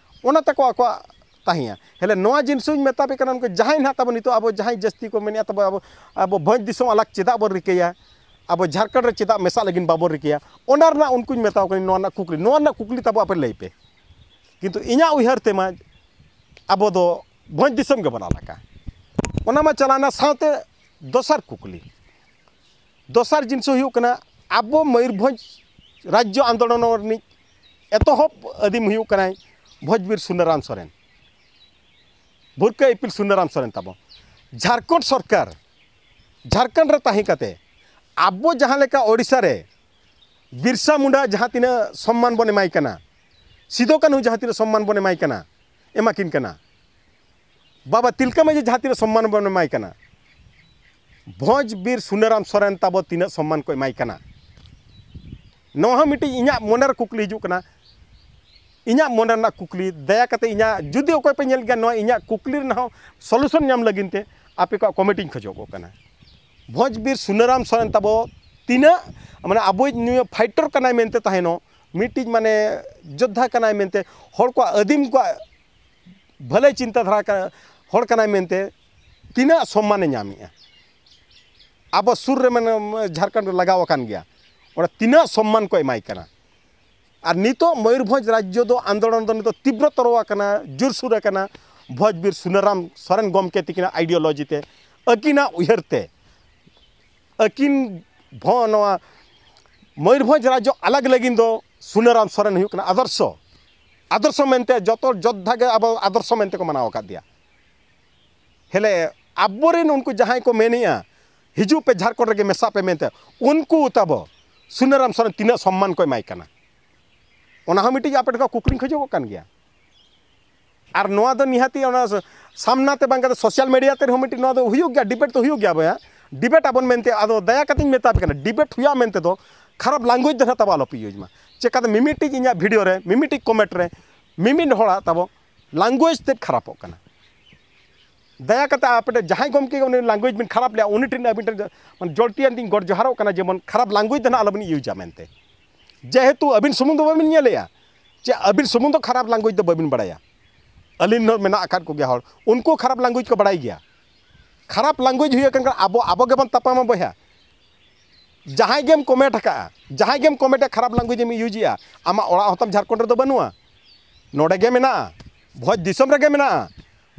ᱚᱱᱟ ᱛᱟᱠᱚ ᱟᱠᱚᱣᱟᱜ ᱛᱟᱦᱮᱸᱭᱟ᱾ ᱦᱮᱞᱮ ᱱᱚᱣᱟ ᱡᱤᱱᱤᱥ ᱦᱚᱸᱧ ᱢᱮᱛᱟ ᱯᱮ ᱠᱟᱱᱟ, ᱩᱱᱠᱩ ᱡᱟᱦᱟᱸᱭ ᱱᱟᱦᱟᱜ ᱛᱟᱵᱚ ᱱᱤᱛᱚᱜ ᱟᱵᱚ ᱡᱟᱦᱟᱸᱭ ᱡᱟᱹᱥᱛᱤ ᱠᱚ ᱢᱮᱱᱮᱫᱼᱟ ᱛᱟᱵᱚ ᱟᱵᱚ, ᱟᱵᱚ ᱵᱷᱚᱸᱡᱽ ᱫᱤᱥᱚᱢ ᱟᱞᱟᱜᱽ ᱪᱮᱫᱟᱜ ᱵᱚᱱ ᱨᱤᱠᱟᱹᱭᱟ, ᱟᱵᱚ ᱡᱷᱟᱲᱠᱷᱚᱸᱰ ᱨᱮ ᱪᱮᱫᱟᱜ ᱢᱮᱥᱟᱜ ᱞᱟᱹᱜᱤᱫ ᱵᱟᱵᱚᱱ ᱨᱤᱠᱟᱹᱭᱟ, ᱚᱱᱟ ᱨᱮᱱᱟᱜ ᱩᱱᱠᱩᱧ ᱢᱮᱛᱟ ᱠᱚ ᱠᱟᱱᱟ, ᱱᱚᱣᱟ ᱨᱮᱱᱟᱜ ᱠᱩᱠᱞᱤ, ᱱᱚᱣᱟ ᱨᱮᱱᱟᱜ ᱠᱩᱠᱞᱤ ᱛᱟᱵᱚ ᱟᱯᱮ ᱞᱟᱹᱭ ᱯᱮ᱾ ᱠᱤᱱᱛᱩ ᱤᱧᱟᱹᱜ ᱩᱭᱦᱟᱹᱨ ᱛᱮᱢᱟ ᱟᱵᱚ ᱫᱚ ᱵᱷᱚᱸᱡᱽ ᱫᱤᱥᱚᱢ ᱜᱮᱵᱚᱱ ᱟᱞᱟᱜᱟ᱾ ᱚᱱᱟ ᱢᱟ ᱪᱟᱞᱟᱣᱱᱟ, ᱥᱟᱶᱛᱮ ᱫᱚᱥᱟᱨ ᱠᱩᱠᱞᱤ, ᱫᱚᱥᱟᱨ ᱡᱤᱱᱤᱥ ᱦᱩᱭᱩᱜ ᱠᱟᱱᱟ, ᱟᱵᱚ ᱢᱚᱭᱩᱨᱵᱷᱚᱸᱡᱽ ᱨᱟᱡᱽᱡᱚ ᱟᱱᱫᱳᱞᱚᱱ ᱨᱤᱱᱤᱡ ᱮᱛᱚᱦᱚᱵ ᱟᱹᱫᱤᱢ ᱦᱩᱭᱩᱜ ᱠᱟᱱᱟᱭ ᱵᱷᱚᱸᱡᱽᱵᱤᱨ ᱥᱩᱱᱟᱹᱨᱟᱢ ᱥᱚᱨᱮᱱ, ᱵᱷᱩᱨᱠᱟᱹ ᱤᱯᱤᱞ ᱥᱩᱱᱟᱹᱨᱟᱢ ᱥᱚᱨᱮᱱ ᱛᱟᱵᱚ᱾ ᱡᱷᱟᱲᱠᱷᱚᱸᱰ ᱥᱚᱨᱠᱟᱨ, ᱡᱷᱟᱲᱠᱷᱚᱸᱰ ᱨᱮ ᱛᱟᱦᱮᱸ ᱠᱟᱛᱮ ᱟᱵᱚ ᱡᱟᱦᱟᱸ ᱞᱮᱠᱟ ᱳᱰᱤᱥᱟ ᱨᱮ ᱵᱤᱨᱥᱟ ᱢᱩᱱᱰᱟ ᱡᱟᱦᱟᱸ ᱛᱤᱱᱟᱹᱜ ᱥᱚᱢᱢᱟᱱ ᱵᱚᱱ ᱮᱢᱟᱭ ᱠᱟᱱᱟ, ᱥᱤᱫᱩ ᱠᱟᱹᱱᱦᱩ ᱡᱟᱦᱟᱸ ᱛᱤᱱᱟᱹᱜ ᱥᱚᱢᱢᱟᱱ ᱵᱚᱱ ᱮᱢᱟᱭ ᱠᱟᱱᱟ, ᱮᱢᱟᱠᱤᱱ ᱠᱟᱱᱟ, ᱵᱟᱵᱟ ᱛᱤᱞᱠᱟᱹ ᱢᱟᱹᱡᱷᱤ ᱡᱟᱦᱟᱸ ᱛᱤᱱᱟᱹᱜ ᱥᱚᱢᱢᱟᱱ ᱵᱚᱱ ᱮᱢᱟᱭ ᱠᱟᱱᱟ, ᱵᱷᱚᱸᱡᱽ ᱵᱤᱨ ᱥᱩᱱᱟᱹᱨᱟᱢ ᱥᱚᱨᱮᱱ ᱛᱟᱵᱚ ᱛᱤᱱᱟᱹᱜ ᱥᱚᱢᱢᱟᱱ ᱠᱚ ᱮᱢᱟᱭ ᱠᱟᱱᱟ? ᱱᱚᱣᱟ ᱦᱚᱸ ᱢᱤᱫᱴᱤᱡ ᱤᱧᱟᱹᱜ ᱢᱚᱱᱮᱨᱮ ᱠᱩᱠᱞᱤ ᱦᱤᱡᱩᱜ ᱠᱟᱱᱟ, ᱤᱧᱟᱹᱜ ᱢᱚᱱᱮ ᱨᱮᱱᱟᱜ ᱠᱩᱠᱞᱤ᱾ ᱫᱟᱭᱟ ᱠᱟᱛᱮ ᱤᱧᱟᱹᱜ, ᱡᱩᱫᱤ ᱚᱠᱚᱭ ᱯᱮ ᱧᱮᱞ ᱜᱮᱭᱟ, ᱱᱚᱣᱟ ᱤᱧᱟᱹᱜ ᱠᱩᱠᱞᱤ ᱨᱮᱱᱟᱜ ᱦᱚᱸ ᱥᱚᱞᱩᱥᱚᱱ ᱧᱟᱢ ᱞᱟᱹᱜᱤᱫ ᱛᱮ ᱟᱯᱮ ᱠᱚᱣᱟᱜ ᱠᱚᱢᱮᱱᱴ ᱤᱧ ᱠᱷᱚᱡᱚᱜᱚᱜ ᱠᱟᱱᱟ᱾ ᱵᱷᱚᱸᱡᱽ ᱵᱤᱨ ᱥᱩᱱᱟᱹᱨᱟᱢ ᱥᱚᱨᱮᱱ ᱛᱟᱵᱚ ᱛᱤᱱᱟᱹᱜ, ᱢᱟᱱᱮ, ᱟᱵᱚᱭᱤᱡ ᱱᱩᱭ ᱯᱷᱟᱭᱴᱚᱨ ᱠᱟᱱᱟᱭ ᱢᱮᱱᱛᱮ ᱛᱟᱦᱮᱱᱚᱜ, ᱢᱤᱫᱴᱤᱡ, ᱢᱟᱱᱮ, ᱡᱳᱫᱽᱫᱷᱟ ᱠᱟᱱᱟᱭ ᱢᱮᱱᱛᱮ, ᱦᱚᱲ ᱠᱚᱣᱟᱜ, ᱟᱹᱫᱤᱢ ᱠᱚᱣᱟᱜ ᱵᱷᱟᱹᱞᱟᱹᱭ ᱪᱤᱱᱛᱟᱹ ᱫᱷᱟᱨᱟ ᱠᱟ-, ᱦᱚᱲ ᱠᱟᱱᱟᱭ ᱢᱮᱱᱛᱮ ᱛᱤᱱᱟᱹᱜ ᱥᱚᱢᱢᱟᱱᱮ ᱧᱟᱢᱮᱜᱼᱟ? ᱟᱵᱚ ᱥᱩᱨ ᱨᱮ, ᱢᱟᱱᱮ, ᱡᱷᱟᱲᱠᱷᱚᱸᱰ ᱨᱮ ᱞᱟᱜᱟᱣ ᱟᱠᱟᱱ ᱜᱮᱭᱟ, ᱚᱸᱰᱮ ᱛᱤᱱᱟᱹᱜ ᱥᱚᱢᱢᱟᱱ ᱠᱚ ᱮᱢᱟᱭ ᱠᱟᱱᱟ? ᱟᱨ ᱱᱤᱛᱚᱜ ᱢᱚᱭᱩᱨᱵᱷᱚᱸᱡᱽ ᱨᱟᱡᱽᱡᱚ ᱫᱚ ᱟᱱᱫᱳᱞᱚᱱ ᱫᱚ ᱱᱤᱛᱚᱜ ᱛᱤᱵᱨᱚᱛᱚᱨᱚ ᱟᱠᱟᱱᱟ, ᱡᱳᱨᱥᱳᱨ ᱟᱠᱟᱱᱟ, ᱵᱷᱚᱸᱡᱽ ᱵᱤᱨ ᱥᱩᱱᱟᱹᱨᱟᱢ ᱥᱚᱨᱮᱱ ᱜᱚᱢᱠᱮ ᱛᱤᱠᱤᱱᱟᱜ ᱟᱭᱰᱤᱭᱳᱞᱚᱡᱤ ᱛᱮ, ᱟᱹᱠᱤᱱᱟᱜ ᱩᱭᱦᱟᱹᱨ ᱛᱮ᱾ ᱟᱹᱠᱤᱱ ᱵᱷᱚ-, ᱱᱚᱣᱟ ᱢᱚᱭᱩᱨᱵᱷᱚᱸᱡᱽ ᱨᱟᱡᱽᱡᱚ ᱟᱞᱟᱜᱽ ᱞᱟᱹᱜᱤᱫ ᱫᱚ ᱥᱩᱱᱟᱹᱨᱟᱢ ᱥᱚᱨᱮᱱ ᱦᱩᱭᱩᱜ ᱠᱟᱱᱟ ᱟᱫᱚᱨᱥᱚ, ᱟᱫᱚᱨᱥᱚ ᱢᱮᱱᱛᱮ ᱡᱚᱛᱚ ᱡᱳᱫᱽᱫᱷᱟ ᱜᱮ ᱟᱵᱚ ᱟᱫᱚᱨᱥᱚ ᱢᱮᱱᱛᱮ ᱠᱚ ᱢᱟᱱᱟᱣ ᱟᱠᱟᱫ ᱫᱮᱭᱟ᱾ ᱦᱮᱞᱮ ᱟᱵᱚᱨᱮᱱ ᱩᱱᱠᱩ ᱡᱟᱦᱟᱸᱭ ᱠᱚ ᱢᱮᱱᱮᱜᱼᱟ, "ᱦᱤᱡᱩᱜ ᱯᱮ, ᱡᱷᱟᱲᱠᱷᱚᱸᱰ ᱨᱮᱜᱮ ᱢᱮᱥᱟᱜ ᱯᱮ" ᱢᱮᱱᱛᱮ, ᱩᱱᱠᱩ ᱛᱟᱵᱚ ᱥᱩᱱᱟᱹᱨᱟᱢ ᱥᱚᱨᱮᱱ ᱛᱤᱱᱟᱹᱜ ᱥᱚᱢᱢᱟᱱ ᱠᱚ ᱮᱢᱟᱭ ᱠᱟᱱᱟ? ᱚᱱᱟ ᱦᱚᱸ ᱢᱤᱫᱴᱤᱡ ᱟᱯᱮ ᱴᱷᱮᱱ ᱠᱷᱚᱱ ᱠᱩᱠᱞᱤᱧ ᱠᱷᱚᱡᱚᱜᱚᱜ ᱠᱟᱱ ᱜᱮᱭᱟ᱾ ᱟᱨ ᱱᱚᱣᱟ ᱫᱚ ᱱᱤᱦᱟᱹᱛᱤ ᱚᱱᱟ ᱥᱟᱢᱱᱟ ᱛᱮ ᱵᱟᱝ ᱠᱟᱛᱮ ᱥᱳᱥᱟᱞ ᱢᱤᱰᱤᱭᱟ ᱛᱮ ᱨᱮᱦᱚᱸ ᱢᱤᱫᱴᱤᱡ ᱱᱚᱣᱟ ᱫᱚ ᱦᱩᱭᱩᱜ ᱜᱮᱭᱟ, ᱰᱤᱵᱮᱴ ᱫᱚ ᱦᱩᱭᱩᱜ ᱜᱮᱭᱟ ᱵᱚᱭᱦᱟ, ᱰᱤᱵᱮᱴ ᱟᱵᱚᱱ ᱢᱮᱱᱛᱮ᱾ ᱟᱫᱚ ᱫᱟᱭᱟ ᱠᱟᱛᱮᱧ ᱢᱮᱛᱟ ᱯᱮ ᱠᱟᱱᱟ, ᱰᱤᱵᱮᱴ ᱦᱩᱭᱩᱜᱼᱟ ᱢᱮᱱᱛᱮ ᱫᱚ ᱠᱷᱟᱨᱟᱯ ᱞᱟᱝᱜᱩᱭᱮᱡᱽ ᱫᱚ ᱱᱟᱦᱟᱜ ᱛᱟᱵᱚ ᱟᱞᱚᱯᱮ ᱤᱭᱩᱡᱽ ᱢᱟ᱾ ᱪᱮᱠᱟᱛᱮ ᱢᱤᱢᱤᱫᱴᱤᱡ ᱤᱧᱟᱹᱜ ᱵᱷᱤᱰᱤᱭᱳ ᱨᱮ, ᱢᱤᱢᱤᱫᱴᱤᱡ ᱠᱚᱢᱮᱱᱴ ᱨᱮ, ᱢᱤᱢᱤᱫ ᱦᱚᱲᱟᱜ ᱛᱟᱵᱚ ᱞᱟᱝᱜᱩᱭᱮᱡᱽ ᱛᱮᱫ ᱠᱷᱟᱨᱟᱯᱚᱜ ᱠᱟᱱᱟ᱾ ᱫᱟᱭᱟ ᱠᱟᱛᱮ ᱟᱯᱮ ᱴᱷᱮᱱ ᱡᱟᱦᱟᱸᱭ ᱜᱚᱢᱠᱮ ᱩᱱᱤ ᱞᱟᱝᱜᱩᱭᱮᱡᱽ ᱵᱤᱱ ᱠᱷᱟᱨᱟᱯ ᱞᱮᱜᱼᱟ, ᱩᱱᱤ ᱴᱷᱮᱱ ᱟᱹᱵᱤᱱ ᱴᱷᱮᱱ ᱢᱟᱱᱮ ᱡᱚᱞᱴᱤᱭᱟᱱ ᱛᱤᱧ ᱜᱚᱰ ᱡᱚᱦᱟᱨᱚᱜ ᱠᱟᱱᱟ, ᱡᱮᱢᱚᱱ ᱠᱷᱟᱨᱟᱯ ᱞᱟᱝᱜᱩᱭᱮᱡᱽ ᱫᱚ ᱱᱟᱦᱟᱜ ᱟᱞᱚᱵᱤᱱ ᱤᱭᱩᱡᱟ ᱢᱮᱱᱛᱮ᱾ ᱡᱮᱦᱮᱛᱩ ᱟᱹᱵᱤᱱ ᱥᱩᱢᱩᱝ ᱫᱚ ᱵᱟᱵᱤᱱ ᱧᱮᱞᱮᱜᱼᱟ, ᱪᱮ ᱟᱹᱵᱤᱱ ᱥᱩᱢᱩᱝ ᱫᱚ ᱠᱷᱟᱨᱟᱯ ᱞᱟᱝᱜᱩᱭᱮᱡᱽ ᱫᱚ ᱵᱟᱹᱵᱤᱱ ᱵᱟᱲᱟᱭᱟ? ᱟᱹᱞᱤᱧ ᱦᱚᱸ ᱢᱮᱱᱟᱜ ᱟᱠᱟᱫ ᱠᱚᱜᱮᱭᱟ ᱦᱚᱲ, ᱩᱱᱠᱩ ᱠᱷᱟᱨᱟᱯ ᱞᱟᱝᱜᱩᱭᱮᱡᱽ ᱠᱚ ᱵᱟᱲᱟᱭ ᱜᱮᱭᱟ᱾ ᱠᱷᱟᱨᱟᱯ ᱞᱟᱝᱜᱩᱭᱮᱡᱽ ᱦᱩᱭ ᱟᱠᱟᱱ ᱠᱷᱟᱱ ᱟᱵᱚ, ᱟᱵᱚ ᱜᱮᱵᱚᱱ ᱛᱟᱯᱟᱢᱟ ᱵᱚᱭᱦᱟ᱾ ᱡᱟᱦᱟᱸᱭ ᱜᱮᱢ ᱠᱚᱢᱮᱱᱴ ᱟᱠᱟᱫᱼᱟ, ᱡᱟᱦᱟᱸᱭ ᱜᱮᱢ ᱠᱚᱢᱮᱱᱴ ᱠᱷᱟᱨᱟᱯ ᱞᱟᱝᱜᱩᱭᱮᱡᱽ ᱮᱢ ᱤᱭᱩᱡᱽ ᱮᱫᱼᱟ, ᱟᱢᱟᱜ ᱚᱲᱟᱜ ᱦᱚᱸᱛᱟᱢ ᱡᱷᱟᱲᱠᱷᱚᱸᱰ ᱨᱮᱫᱚ ᱵᱟᱹᱱᱩᱜᱼᱟ, ᱱᱚᱰᱮ ᱜᱮ ᱢᱮᱱᱟᱜᱼᱟ, ᱵᱷᱚᱡᱽ ᱫᱤᱥᱚᱢ ᱨᱮᱜᱮ ᱢᱮᱱᱟᱜᱼᱟ᱾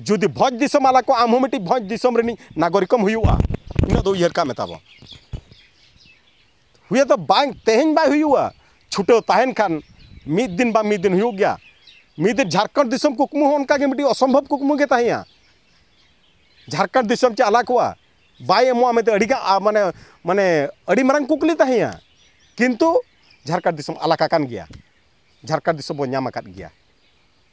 ᱡᱩᱫᱤ ᱵᱷᱚᱡᱽ ᱫᱤᱥᱚᱢ ᱟᱞᱟ ᱠᱚ, ᱟᱢ ᱦᱚᱸ ᱢᱤᱫᱴᱤᱡ ᱵᱷᱚᱡᱽ ᱫᱤᱥᱚᱢ ᱨᱤᱱᱤᱡ ᱱᱟᱜᱚᱨᱤᱠ ᱮᱢ ᱦᱩᱭᱩᱜᱼᱟ, ᱤᱱᱟᱹᱜ ᱫᱚ ᱩᱭᱦᱟᱹᱨ ᱠᱟᱜ ᱢᱮ ᱛᱟᱵᱚ᱾ ᱦᱩᱭᱩᱜ ᱫᱚ ᱵᱟᱝ, ᱛᱮᱦᱮᱧ ᱵᱟᱭ ᱦᱩᱭᱩᱜᱼᱟ, ᱪᱷᱩᱴᱟᱹᱣ ᱛᱟᱦᱮᱱ ᱠᱷᱟᱱ ᱢᱤᱫ ᱫᱤᱱ ᱵᱟᱝ ᱢᱤᱫ ᱫᱤᱱ ᱦᱩᱭᱩᱜ ᱜᱮᱭᱟ᱾ ᱢᱤᱫ ᱫᱤᱱ ᱡᱷᱟᱲᱠᱷᱚᱸᱰ ᱫᱤᱥᱚᱢ ᱠᱩᱠᱢᱩ ᱦᱚᱸ ᱚᱱᱠᱟ ᱜᱮ ᱢᱤᱫᱴᱤᱡ ᱚᱥᱚᱢᱵᱷᱚᱵ ᱠᱩᱠᱢᱩ ᱜᱮ ᱛᱟᱦᱮᱸᱭᱟ᱾ ᱡᱷᱟᱲᱠᱷᱚᱸᱰ ᱫᱤᱥᱚᱢ ᱪᱮᱫ ᱟᱞᱟ ᱠᱚᱜᱼᱟ, ᱵᱟᱭ ᱮᱢᱚᱜᱼᱟ ᱢᱮᱱᱛᱮ ᱟᱹᱰᱤ ᱜᱟᱱ, ᱟ, ᱢᱟᱱᱮ, ᱢᱟᱱᱮ ᱟᱹᱰᱤ ᱢᱟᱨᱟᱝ ᱠᱩᱠᱞᱤ ᱛᱟᱦᱮᱸᱭᱟ᱾ ᱠᱤᱱᱛᱩ ᱡᱷᱟᱲᱠᱷᱚᱸᱰ ᱫᱤᱥᱚᱢ ᱟᱞᱟᱠ ᱟᱠᱟᱱ ᱜᱮᱭᱟ, ᱡᱷᱟᱲᱠᱷᱚᱸᱰ ᱫᱤᱥᱚᱢ ᱵᱚᱱ ᱧᱟᱢ ᱟᱠᱟᱫ ᱜᱮᱭᱟ᱾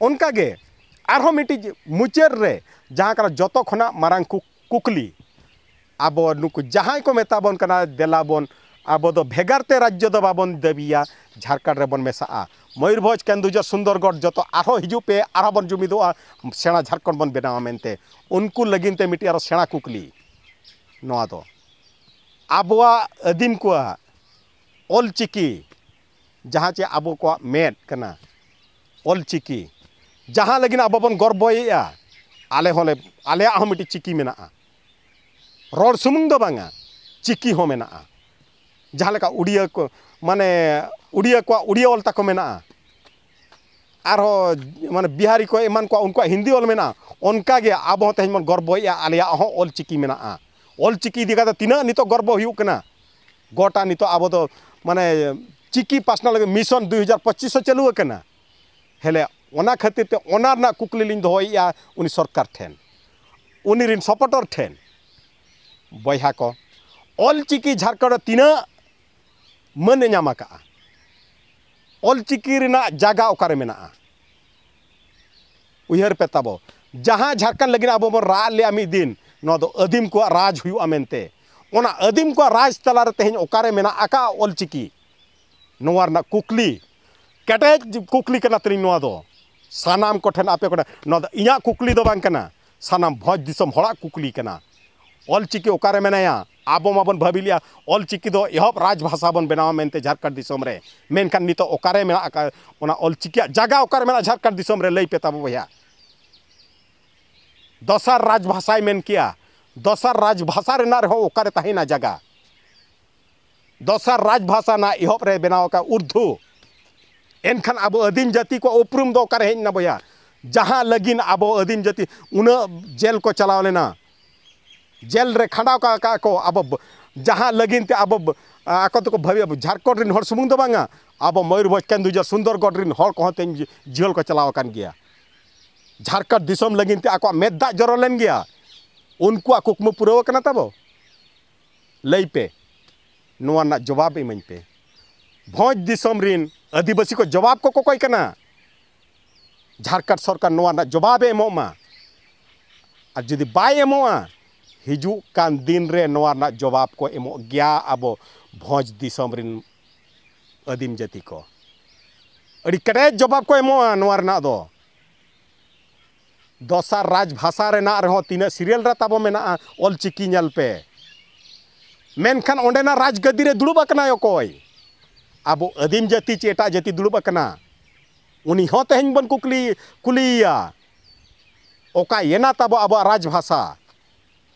ᱚᱱᱠᱟ ᱜᱮ ᱟᱨᱦᱚᱸ ᱢᱤᱫᱴᱤᱡ ᱢᱩᱪᱟᱹᱫ ᱨᱮ ᱡᱟᱦᱟᱸ ᱠᱟᱱᱟ ᱡᱚᱛᱚ ᱠᱷᱚᱱᱟᱜ ᱢᱟᱨᱟᱝ ᱠᱩ-, ᱠᱩᱠᱞᱤ, ᱟᱵᱚ ᱱᱩᱠᱩ ᱡᱟᱦᱟᱸᱭ ᱠᱚ ᱢᱮᱛᱟ ᱵᱚᱱ ᱠᱟᱱᱟ, ᱫᱮᱞᱟ ᱵᱚᱱ, ᱟᱵᱚ ᱫᱚ ᱵᱷᱮᱜᱟᱨ ᱛᱮ ᱨᱟᱡᱽᱡᱚ ᱫᱚ ᱵᱟᱵᱚᱱ ᱫᱟᱹᱵᱤᱭᱟ, ᱡᱷᱟᱲᱠᱷᱚᱸᱰ ᱨᱮᱵᱚᱱ ᱢᱮᱥᱟᱜᱼᱟ, ᱢᱚᱭᱩᱨᱵᱷᱚᱸᱡᱽ, ᱠᱮᱱᱫᱩᱡᱷᱚᱨ, ᱥᱩᱱᱫᱚᱨᱜᱚᱲ ᱡᱚᱛᱚ ᱟᱨᱦᱚᱸ ᱦᱤᱡᱩᱜ ᱯᱮ, ᱟᱨᱦᱚᱸ ᱵᱚᱱ ᱡᱩᱢᱤᱫᱚᱜᱼᱟ, ᱥᱮᱬᱟ ᱡᱷᱟᱲᱠᱷᱚᱸᱰ ᱵᱚᱱ ᱵᱮᱱᱟᱣᱟ ᱢᱮᱱᱛᱮ᱾ ᱩᱱᱠᱩ ᱞᱟᱹᱜᱤᱫ ᱛᱮ ᱢᱤᱫᱴᱤᱡ ᱟᱨᱚ ᱥᱮᱬᱟ ᱠᱩᱠᱞᱤ ᱱᱚᱣᱟ ᱫᱚ, ᱟᱵᱚᱣᱟᱜ ᱟᱹᱫᱤᱢ ᱠᱚᱣᱟᱜ ᱚᱞ ᱪᱤᱠᱤ, ᱡᱟᱦᱟᱸ ᱪᱮ ᱟᱵᱚ ᱠᱚᱣᱟᱜ ᱢᱮᱫ ᱠᱟᱱᱟ, ᱚᱞ ᱪᱤᱠᱤ, ᱡᱟᱦᱟᱸ ᱞᱟᱹᱜᱤᱫ ᱟᱵᱚ ᱵᱚᱱ ᱜᱚᱨᱵᱚᱭᱮᱫᱼᱟ, ᱟᱞᱮ ᱦᱚᱸᱞᱮ, ᱟᱞᱮᱭᱟᱜ ᱦᱚᱸ ᱢᱤᱫᱴᱤᱡ ᱪᱤᱠᱤ ᱢᱮᱱᱟᱜᱼᱟ᱾ ᱨᱚᱲ ᱥᱩᱢᱩᱝ ᱫᱚ ᱵᱟᱝᱟ, ᱪᱤᱠᱤ ᱦᱚᱸ ᱢᱮᱱᱟᱜᱼᱟ᱾ ᱡᱟᱦᱟᱸ ᱞᱮᱠᱟ ᱩᱲᱤᱭᱟᱹ ᱠᱚ, ᱢᱟᱱᱮ, ᱩᱲᱤᱭᱟᱹ ᱠᱚᱣᱟᱜ ᱩᱲᱤᱭᱟᱹ ᱚᱞ ᱛᱟᱠᱚ ᱢᱮᱱᱟᱜᱼᱟ, ᱟᱨᱦᱚᱸ, ᱢᱟᱱᱮ, ᱵᱤᱦᱟᱨᱤ ᱠᱚ ᱮᱢᱟᱱ ᱠᱚᱣᱟᱜ, ᱩᱱᱠᱩᱣᱟᱜ ᱦᱤᱱᱫᱤ ᱚᱞ ᱢᱮᱱᱟᱜᱼᱟ᱾ ᱚᱱᱠᱟ ᱜᱮ ᱟᱵᱚ ᱦᱚᱸ ᱛᱮᱦᱮᱧ ᱵᱚᱱ ᱜᱚᱨᱵᱚᱭᱮᱫᱼᱟ, ᱟᱞᱮᱭᱟᱜ ᱦᱚᱸ ᱚᱞ ᱪᱤᱠᱤ ᱢᱮᱱᱟᱜᱼᱟ᱾ ᱚᱞ ᱪᱤᱠᱤ ᱤᱫᱤ ᱠᱟᱛᱮ ᱛᱤᱱᱟᱹᱜ ᱱᱤᱛᱚᱜ ᱜᱚᱨᱵᱚ ᱦᱩᱭᱩᱜ ᱠᱟᱱᱟ, ᱜᱚᱴᱟ ᱱᱤᱛᱚᱜ ᱟᱵᱚ ᱫᱚ, ᱢᱟᱱᱮ, ᱪᱤᱠᱤ ᱯᱟᱥᱱᱟᱣ ᱞᱟᱹᱜᱤᱫ ᱢᱤᱥᱚᱱ ᱫᱩᱭ ᱦᱟᱡᱟᱨ ᱯᱚᱸᱪᱤᱥ ᱦᱚᱸ ᱪᱟᱹᱞᱩ ᱟᱠᱟᱱᱟ᱾ ᱦᱮᱞᱮ, ᱚᱱᱟ ᱠᱷᱟᱹᱛᱤᱨ ᱛᱮ ᱚᱱᱟ ᱨᱮᱱᱟᱜ ᱠᱩᱠᱞᱤ ᱞᱤᱧ ᱫᱚᱦᱚᱭᱮᱫᱼᱟ ᱩᱱᱤ ᱥᱚᱨᱠᱟᱨ ᱴᱷᱮᱱ, ᱩᱱᱤ ᱨᱤᱱ ᱥᱟᱯᱚᱴᱚᱨ ᱴᱷᱮᱱ, ᱵᱚᱭᱦᱟ ᱠᱚ, ᱚᱞ ᱪᱤᱠᱤ ᱡᱷᱟᱲᱠᱷᱚᱸᱰ ᱨᱮ ᱛᱤᱱᱟᱹᱜ ᱢᱟᱹᱱ ᱮ ᱧᱟᱢ ᱟᱠᱟᱫᱼᱟ? ᱚᱞ ᱪᱤᱠᱤ ᱨᱮᱱᱟᱜ ᱡᱟᱭᱜᱟ ᱚᱠᱟᱨᱮ ᱢᱮᱱᱟᱜᱼᱟ? ᱩᱭᱦᱟᱹᱨ ᱯᱮ ᱛᱟᱵᱚ, ᱡᱟᱦᱟᱸ ᱡᱷᱟᱲᱠᱷᱚᱸᱰ ᱞᱟᱹᱜᱤᱫ ᱟᱵᱚ ᱵᱚᱱ ᱨᱟᱜ ᱞᱮᱜᱼᱟ ᱢᱤᱫ ᱫᱤᱱ, ᱱᱚᱣᱟ ᱫᱚ ᱟᱹᱫᱤᱢ ᱠᱚᱣᱟᱜ ᱨᱟᱡᱽ ᱦᱩᱭᱩᱜᱼᱟ ᱢᱮᱱᱛᱮ, ᱚᱱᱟ ᱟᱹᱫᱤᱢ ᱠᱚᱣᱟᱜ ᱨᱟᱡᱽ ᱛᱟᱞᱟᱨᱮ ᱛᱮᱦᱮᱧ ᱚᱠᱟᱨᱮ ᱢᱮᱱᱟᱜ ᱟᱠᱟᱫ ᱚᱞ ᱪᱤᱠᱤ? ᱱᱚᱣᱟ ᱨᱮᱱᱟᱜ ᱠᱩᱠᱞᱤ, ᱠᱮᱴᱮᱡ ᱠᱩᱠᱞᱤ ᱠᱟᱱᱟ ᱛᱟᱹᱞᱤᱧ ᱱᱚᱣᱟ ᱫᱚ᱾ ᱥᱟᱱᱟᱢ ᱠᱚᱴᱷᱮᱱ, ᱟᱯᱮ ᱠᱚᱴᱷᱮᱱ, ᱱᱚᱣᱟ ᱫᱚ ᱤᱧᱟᱹᱜ ᱠᱩᱠᱞᱤ ᱫᱚ ᱵᱟᱝ ᱠᱟᱱᱟ, ᱥᱟᱱᱟᱢ ᱵᱷᱚᱸᱡᱽ ᱫᱤᱥᱚᱢ ᱦᱚᱲᱟᱜ ᱠᱩᱠᱞᱤ ᱠᱟᱱᱟ᱾ ᱚᱞ ᱪᱤᱠᱤ ᱚᱠᱟᱨᱮ ᱢᱮᱱᱟᱭᱟ? ᱟᱵᱚ ᱢᱟᱵᱚᱱ ᱵᱷᱟᱹᱵᱤ ᱞᱮᱜᱼᱟ ᱚᱞ ᱪᱤᱠᱤ ᱫᱚ ᱮᱦᱚᱵ ᱨᱟᱡᱽ ᱵᱷᱟᱥᱟ ᱵᱚᱱ ᱵᱮᱱᱟᱣᱟ ᱢᱮᱱᱛᱮ ᱡᱷᱟᱨᱠᱷᱚᱸᱰ ᱫᱤᱥᱚᱢ ᱨᱮ᱾ ᱢᱮᱱᱠᱷᱟᱱ ᱱᱤᱛᱚᱜ ᱚᱠᱟᱨᱮ ᱢᱮᱱᱟᱜ ᱟᱠᱟᱫ ᱚᱱᱟ ᱚᱞ ᱪᱤᱠᱤᱭᱟᱜ ᱡᱟᱭᱜᱟ? ᱚᱠᱟᱨᱮ ᱢᱮᱱᱟᱜᱼᱟ ᱡᱷᱟᱨᱠᱷᱚᱸᱰ ᱫᱤᱥᱚᱢ ᱨᱮ? ᱞᱟᱹᱭ ᱯᱮ ᱛᱟᱵᱚ ᱵᱚᱭᱦᱟ᱾ ᱫᱚᱥᱟᱨ ᱨᱟᱡᱽ ᱵᱷᱟᱥᱟᱭ ᱢᱮᱱ ᱠᱮᱜᱼᱟ᱾ ᱫᱚᱥᱟᱨ ᱨᱟᱡᱽ ᱵᱷᱟᱥᱟ ᱨᱮᱱᱟᱜ ᱨᱮᱦᱚᱸ ᱚᱠᱟᱨᱮ ᱛᱟᱦᱮᱱᱟ ᱡᱟᱭᱜᱟ? ᱫᱚᱥᱟᱨ ᱨᱟᱡᱽ ᱵᱷᱟᱥᱟ ᱨᱮᱱᱟᱜ ᱮᱦᱚᱵ ᱨᱮ ᱵᱮᱱᱟᱣ ᱟᱠᱟᱫ ᱩᱨᱫᱩ᱾ ᱮᱱᱠᱷᱟᱱ ᱟᱵᱚ ᱟᱹᱫᱤᱢ ᱡᱟᱹᱛᱤ ᱠᱚᱣᱟᱜ ᱩᱯᱨᱩᱢ ᱫᱚ ᱚᱠᱟᱨᱮ ᱦᱮᱡ ᱮᱱᱟ ᱵᱚᱭᱦᱟ? ᱡᱟᱦᱟᱸ ᱞᱟᱹᱜᱤᱫ ᱟᱵᱚ ᱟᱹᱫᱤᱢ ᱡᱟᱹᱛᱤ ᱩᱱᱟᱹᱜ ᱡᱮᱞ ᱠᱚ ᱪᱟᱞᱟᱣ ᱞᱮᱱᱟ, ᱡᱮᱞ ᱨᱮ ᱠᱷᱟᱸᱰᱟᱣ ᱠᱟ-, ᱠᱟᱜ ᱠᱚ ᱟᱵᱚ ᱵ-, ᱡᱟᱦᱟᱸ ᱞᱟᱹᱜᱤᱫ ᱛᱮ ᱟᱵᱚ ᱵ-, ᱟᱠᱚ ᱫᱚᱠᱚ ᱵᱷᱟᱹᱵᱤᱭᱟ ᱡᱷᱟᱲᱠᱷᱚᱸᱰ ᱨᱮᱱ ᱦᱚᱲ ᱥᱩᱢᱩᱝ ᱫᱚ ᱵᱟᱝᱟ, ᱟᱵᱚ ᱢᱚᱭᱩᱨᱵᱷᱚᱸᱡᱽ, ᱠᱮᱱᱫᱩᱡᱷᱚᱨ, ᱥᱩᱱᱫᱚᱨᱜᱚᱰ ᱨᱮᱱ ᱦᱚᱲ ᱠᱚᱦᱚᱸ ᱛᱮᱦᱮᱧ ᱡᱤ-, ᱡᱤᱦᱚᱞ ᱠᱚ ᱪᱟᱞᱟᱣ ᱟᱠᱟᱱ ᱜᱮᱭᱟ᱾ ᱡᱷᱟᱲᱠᱷᱚᱸᱰ ᱫᱤᱥᱚᱢ ᱞᱟᱹᱜᱤᱫ ᱛᱮ ᱟᱠᱚᱣᱟᱜ ᱢᱮᱫ ᱫᱟᱜ ᱡᱚᱨᱚ ᱞᱮᱱ ᱜᱮᱭᱟ᱾ ᱩᱱᱠᱩᱣᱟᱜ ᱠᱩᱠᱢᱩ ᱯᱩᱨᱟᱹᱣ ᱟᱠᱟᱱᱟ ᱛᱟᱵᱚ? ᱞᱟᱹᱭ ᱯᱮ, ᱱᱚᱣᱟ ᱨᱮᱱᱟᱜ ᱡᱚᱵᱟᱵ ᱤᱢᱟᱹᱧ ᱯᱮ᱾ ᱵᱷᱚᱸᱡᱽ ᱫᱤᱥᱚᱢ ᱨᱤᱱ ᱟᱹᱫᱤᱵᱟᱹᱥᱤ ᱠᱚ ᱡᱚᱵᱟᱵ ᱠᱚ ᱠᱚᱠᱚᱭ ᱠᱟᱱᱟ᱾ ᱡᱷᱟᱨᱠᱷᱚᱸᱰ ᱥᱚᱨᱠᱟᱨ ᱱᱚᱣᱟ ᱨᱮᱱᱟᱜ ᱡᱚᱵᱟᱵᱮ ᱮᱢᱚᱜ ᱢᱟ᱾ ᱟᱨ ᱡᱩᱫᱤ ᱵᱟᱭ ᱮᱢᱚᱜᱼᱟ, ᱦᱤᱡᱩᱜ ᱠᱟᱱ ᱫᱤᱱ ᱨᱮ ᱱᱚᱣᱟ ᱨᱮᱱᱟᱜ ᱡᱚᱵᱟᱵ ᱠᱚ ᱮᱢᱚᱜ ᱜᱮᱭᱟ ᱟᱵᱚ ᱵᱷᱚᱸᱡᱽ ᱫᱤᱥᱚᱢ ᱨᱤᱱ ᱟᱹᱫᱤᱢ ᱡᱟᱹᱛᱤ ᱠᱚ᱾ ᱟᱹᱰᱤ ᱠᱮᱴᱮᱡ ᱡᱚᱵᱟᱵ ᱠᱚ ᱮᱢᱚᱜᱼᱟ ᱱᱚᱣᱟ ᱨᱮᱱᱟᱜ ᱫᱚ᱾ ᱫᱚᱥᱟᱨ ᱨᱟᱡᱽ ᱵᱷᱟᱥᱟ ᱨᱮᱱᱟᱜ ᱨᱮᱦᱚᱸ ᱛᱤᱱᱟᱹᱜ ᱥᱤᱨᱤᱭᱟᱞ ᱨᱮ ᱛᱟᱵᱚ ᱢᱮᱱᱟᱜᱼᱟ ᱚᱞ ᱪᱤᱠᱤ, ᱧᱮᱞ ᱯᱮ᱾ ᱢᱮᱱᱠᱷᱟᱱ ᱚᱸᱰᱮᱱᱟᱜ ᱨᱟᱡᱽ ᱜᱟᱹᱫᱤ ᱨᱮ ᱫᱩᱲᱩᱵ ᱟᱠᱟᱱᱟᱭ ᱚᱠᱚᱭ? ᱟᱵᱚ ᱟᱹᱫᱤᱢ ᱡᱟᱹᱛᱤ ᱪᱮ ᱮᱴᱟᱜ ᱡᱟᱹᱛᱤ ᱫᱩᱲᱩᱵ ᱟᱠᱟᱱᱟ? ᱩᱱᱤ ᱦᱚᱸ ᱛᱮᱦᱮᱧ ᱵᱚᱱ ᱠᱩᱠᱞᱤ, ᱠᱩᱞᱤᱭᱮᱭᱟ, ᱚᱠᱟᱭᱮᱱᱟ ᱛᱟᱵᱚ ᱟᱵᱚᱣᱟᱜ ᱨᱟᱡᱽ ᱵᱷᱟᱥᱟ?